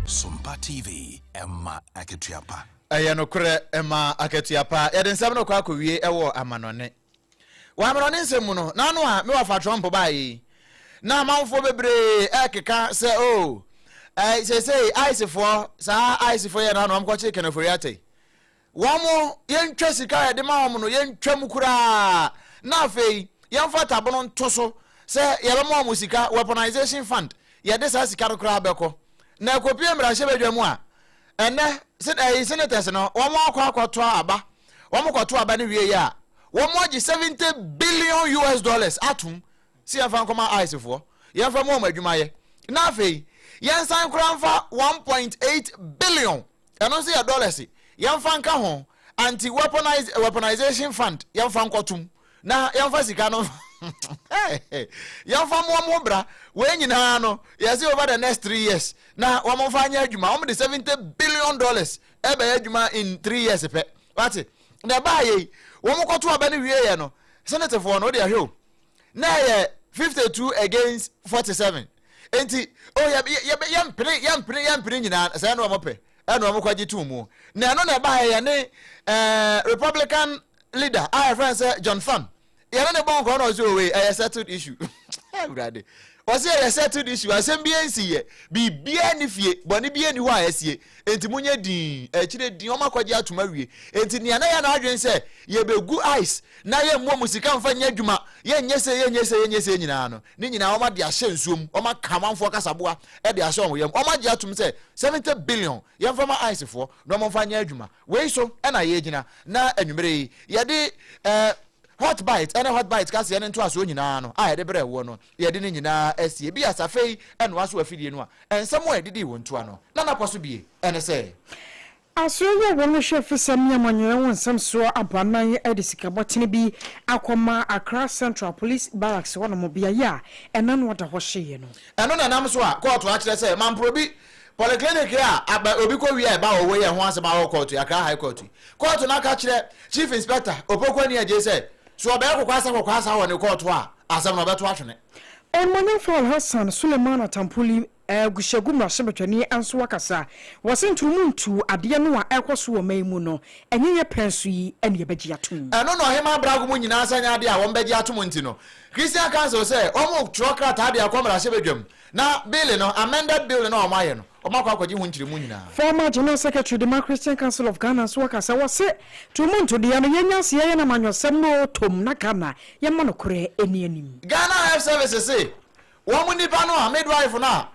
Sompa TV, ɛma akatua pa. Ɛyɛ nokorɛ, ɛma akatua pa. Yɛde nsɛm no kɔ akɔwie wɔ amanɔne. Wɔ amanɔne nsɛm mu no, n'ano a me wɔfa Trump baeɛ yi, na amanfoɔ bebree ɛrekeka sɛ o, oh, eh, seesei ICE-foɔ, saa ICE-foɔ yɛ n'ano wɔn kɔkye Ken Ofori-Atta yi. Wɔn, yɛntwa sika a yɛde ma wɔn no, yɛntwa mu koraa, na afei yɛmfa tabono nto so sɛ yɛbɛma wɔn sika, weaponization fund, yɛde saa sika no koraa bɛkɔ. Na ɛkɔpie mmarahyɛbadwa mu a, Ɛnnɛ, se ɛyi senators no, wɔn akɔ akɔto aba, wɔn kɔto aba no wie yɛ a, wɔn agye 70 billion US dollars atom se yɛmfa nkɔma ICE foɔ, yɛmfa mu wɔn adwuma yɛ. Na afei, yɛnsan koraa mfa 1.8 billion, ɛno nso yɛ dollars, yɛmfa nka ho, anti weaponize, weaponization fund, yɛmfa nkɔtom. Na yɛmfa sika no yɛmfa mmoa mo bra. Wei nyinaa no, yɛse over the next 3 years na wɔn mfa nyɛ adwuma. Wɔn de $70 billion ɛbɛyɛ adwuma in 3 years pɛ. Wate? Na ɛbaa yɛ yi, wɔn kɔto aba no wie yɛ no, senatefoɔ no, wode ahwɛ o, na ɛyɛ 52 against 47. Enti, oh, yɛ yɛ yɛmpene yɛmpene yɛmpene nyinaa sɛ ɛna wɔn pɛ ɛna wɔn kɔgye tum mu. Na ɛno na ɛbaa yɛ ne Republican leader a yɛfrɛ no sɛ John Thune, yɛne ne bɔ nkɔɔ na ɔsɛ owe ɛyɛ settled issue. Awurade. Ɔse ɛyɛ settled issue, asɛm biara nsiiɛ, biribiara nni fie, bɔne biara nni hɔ a asie, enti monyɛ dinn, akyire dinn, wɔn akɔgye atom awie. Enti nea na ɛyɛ n'adwene sɛ yɛbɛgu ice na yɛmmoa mo sika mfa nyɛ adwuma, yɛnyɛ sei, yɛnyɛ sei, yɛnyɛ sei nyinaa no, ne nyinaa wɔn ade ahyɛ nsuo mu, wɔn aka amanfoɔ kasaboa de ahyɛ wɔn yam, wɔn agye atom sɛ 70 billion yɛmfa ma ice foɔ na wɔn mfa nyɛ adwuma. Wei so na yɛgyina na anwumerɛ yi yɛde eh, Hot Bite ne Hot Bite kaseɛ no ntoasoɔ nyinaa no a yɛde brɛɛ woɔ no, yɛde ne nyinaa asie. Bi asa afei ɛnoa so afidie no a nsɛm a ɛdidii wo ntoa no na na kɔ so bie ne sɛ. Asoɛeɛ a wɔhwɛ afisɛm ne amanyɔeɛ ho nsɛm soɔ abɔ anan de sikabɔtene bi akɔma Accra Central Police Barracks hɔnom beaeɛ a ɛna no ɔda hɔ hyeeɛ no. Ɛno na ɛnam so a kɔɔto akyerɛ sɛ Mamprobi Polyclinic a aba obi kɔ wie a ɛba wɔ hɔ yi a ɛho asɛm awɔ kɔɔto yi, Accra High Court yi. Kɔɔto no aka kyerɛ Chief Inspector Opoku Ani Agyei sɛ, sɛ ɔbɛyɛ kokwasa kokwasa wɔ ne kɔɔto a, asɛm no ɔbɛto atwene. Onimuonyamfo Alhassan Sulemana Tampuli, Gushegu mmarahyɛbadwani nso akasa. Wɔse ntomu ntu adeɛ no a ɛrekɔ so wɔ ɔman yi mu no, ɛnyɛ yɛ pɛn so yi na yɛbɛgye atom. Ɛno na Ɔhemaa Bragg mu nyinaa sɛ ɛnyɛ adeɛ a wɔbɛgye atom nti no, Christian Council sɛ wɔretwerɛ krataa de akɔ mmarahyɛbadwam Na bill no, amended bill no a wɔayɛ no, wɔakɔ akɔgye ho nkyerɛmu nyinaa. Former General Secretary de ma Christian Council of Ghana nso aka sɛ wɔse to mu ntodeɛ no yɛnya aseɛ yɛ no amanyɔsɛm no tom na Ghana yɛma nokorɛ ɛni anim. Ghana Health Service se wɔn nipa no a midwife no a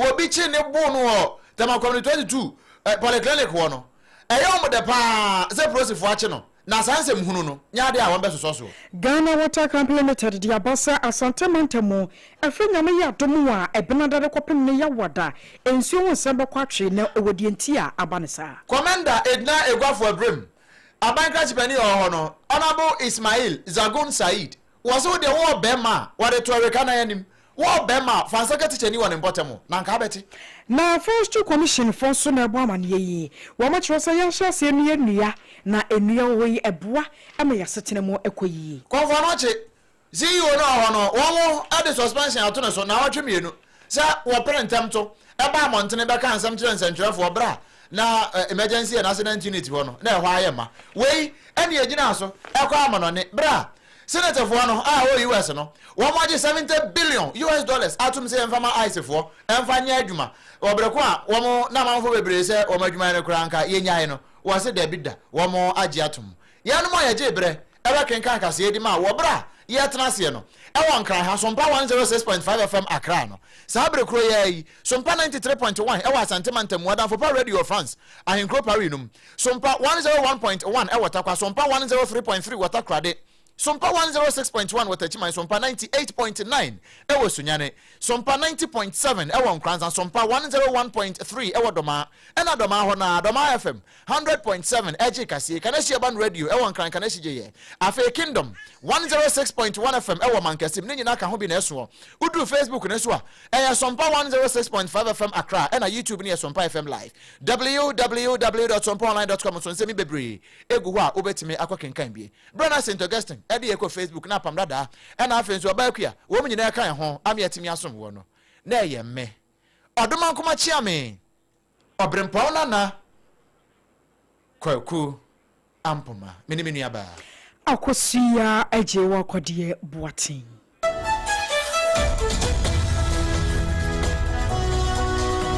obi kye ne boo no wɔ Tema Community 22 Polyclinic hɔ no, ɛyɛ wɔn dɛ paa sɛ polisifoɔ akye no. Na saa nsɛm hunu no nyɛ adeɛ a wɔbɛsosɔ soɔ. Ghana Water Company Limited de aba sɛ Asante mantam mu ɛfiri Nyame yɛ adom a Ɛbenada de kɔpem ne Yawada nsuo ho nsɛm bɛkɔ atwe na ɛwɔ deɛ nti a aba no saa. Kɔmɛnda Edna Eguafo Abrem, aban krakye panin a ɔwɔ hɔ no, Honourable Ismail Zagun Said, Wɔse wo deɛ wowɔ bɛɛma a wɔde to aweka nan anim, wowɔ bɛɛma a fa nsa ka tikyani wɔ ne mpɔtam na anka abɛte. Na Forestry Commission foɔ nso na ɛbɔ amaneɛ yi. Wɔn kyerɛ sɛ yɛnhyɛ aseɛ nnua nnua na nnua wɔ hɔ yi ɛboa ma yɛn asetena mu kɔ yie. Kɔmfoanɔkye, CEO no a ɔwɔ hɔ no, wɔn de suspension ato ne so naawɔtwe mmienu sɛ wɔpere ntɛm to ba mmɔntene bɛka nsɛm kyerɛ nsɛntwerɛfoɔ berɛ a na Emergency and Accident Unit hɔ no na ɛhɔ ayɛ ma. Wei ne ɛgyinaa so kɔ amanɔne berɛ a Senatorfoɔ no a ɛwɔ US no wɔn agye 70 billion US dollars atom sɛ yɛmfa ma ICE foɔ ɛmfa nyɛ adwuma wɔ bere ko a wɔn na amanfoɔ bebree sɛ wɔn adwuma no koraa nka yɛnyae no wɔse dabi da wɔn agye atom. Yɛnom a yɛgyee berɛ bɛkenkan kaseɛ di maa wɔ berɛ a yɛretena aseɛ no wɔ Nkran ha, Sompa 106.5 FM Accra no. Saa bere koro yi ara yi, Sompa 93.1 wɔ Asante Mantam mu, Adamfo Pa Radio wɔ France, ahenkuro Paris no mu, Sompa 101.1 wɔ Tarkwa, Sompa 103.3 wɔ Takoradi, Sompa 106.1 wɔ Techiman, Sompa 98.9 wɔ Sunyani, Sompa 90.7 wɔ Nkoranza, Sompa 101.3 wɔ Domaa, ɛna Domaa hɔ no ara, Domaa FM 100.7 ɛgye kaseɛ, Kaneshie Urban Radio ɛwɔ Nkran Kaneshie gye yɛ. Afei Kingdom 106.1 FM ɛwɔ Mankasim ne nyinaa ka ho bi na ɛsoɔ. Woduru Facebook no so a, ɛyɛ Sompa 106.5 FM Accra ɛna YouTube no yɛ Sompa FM Live. www.sompaonline.com nso nsɛm yi bebree egu hɔ a wobɛtumi akɔ kenkan bi. Berɛ na St. Augustine ɛde yɛ kɔ Facebook na apam dadaa ɛna afei nso Ɔbaa Akua wɔn nyinaa ɛka ɛho ama yɛatumi asom woɔ no na ɛyɛ me Ɔdomankoma Kyeame. Ɔberempɔn Nana Kwaku Ampoma, me ne me nuabaa. Akosua Agyei Wakɔdeɛ Boateng.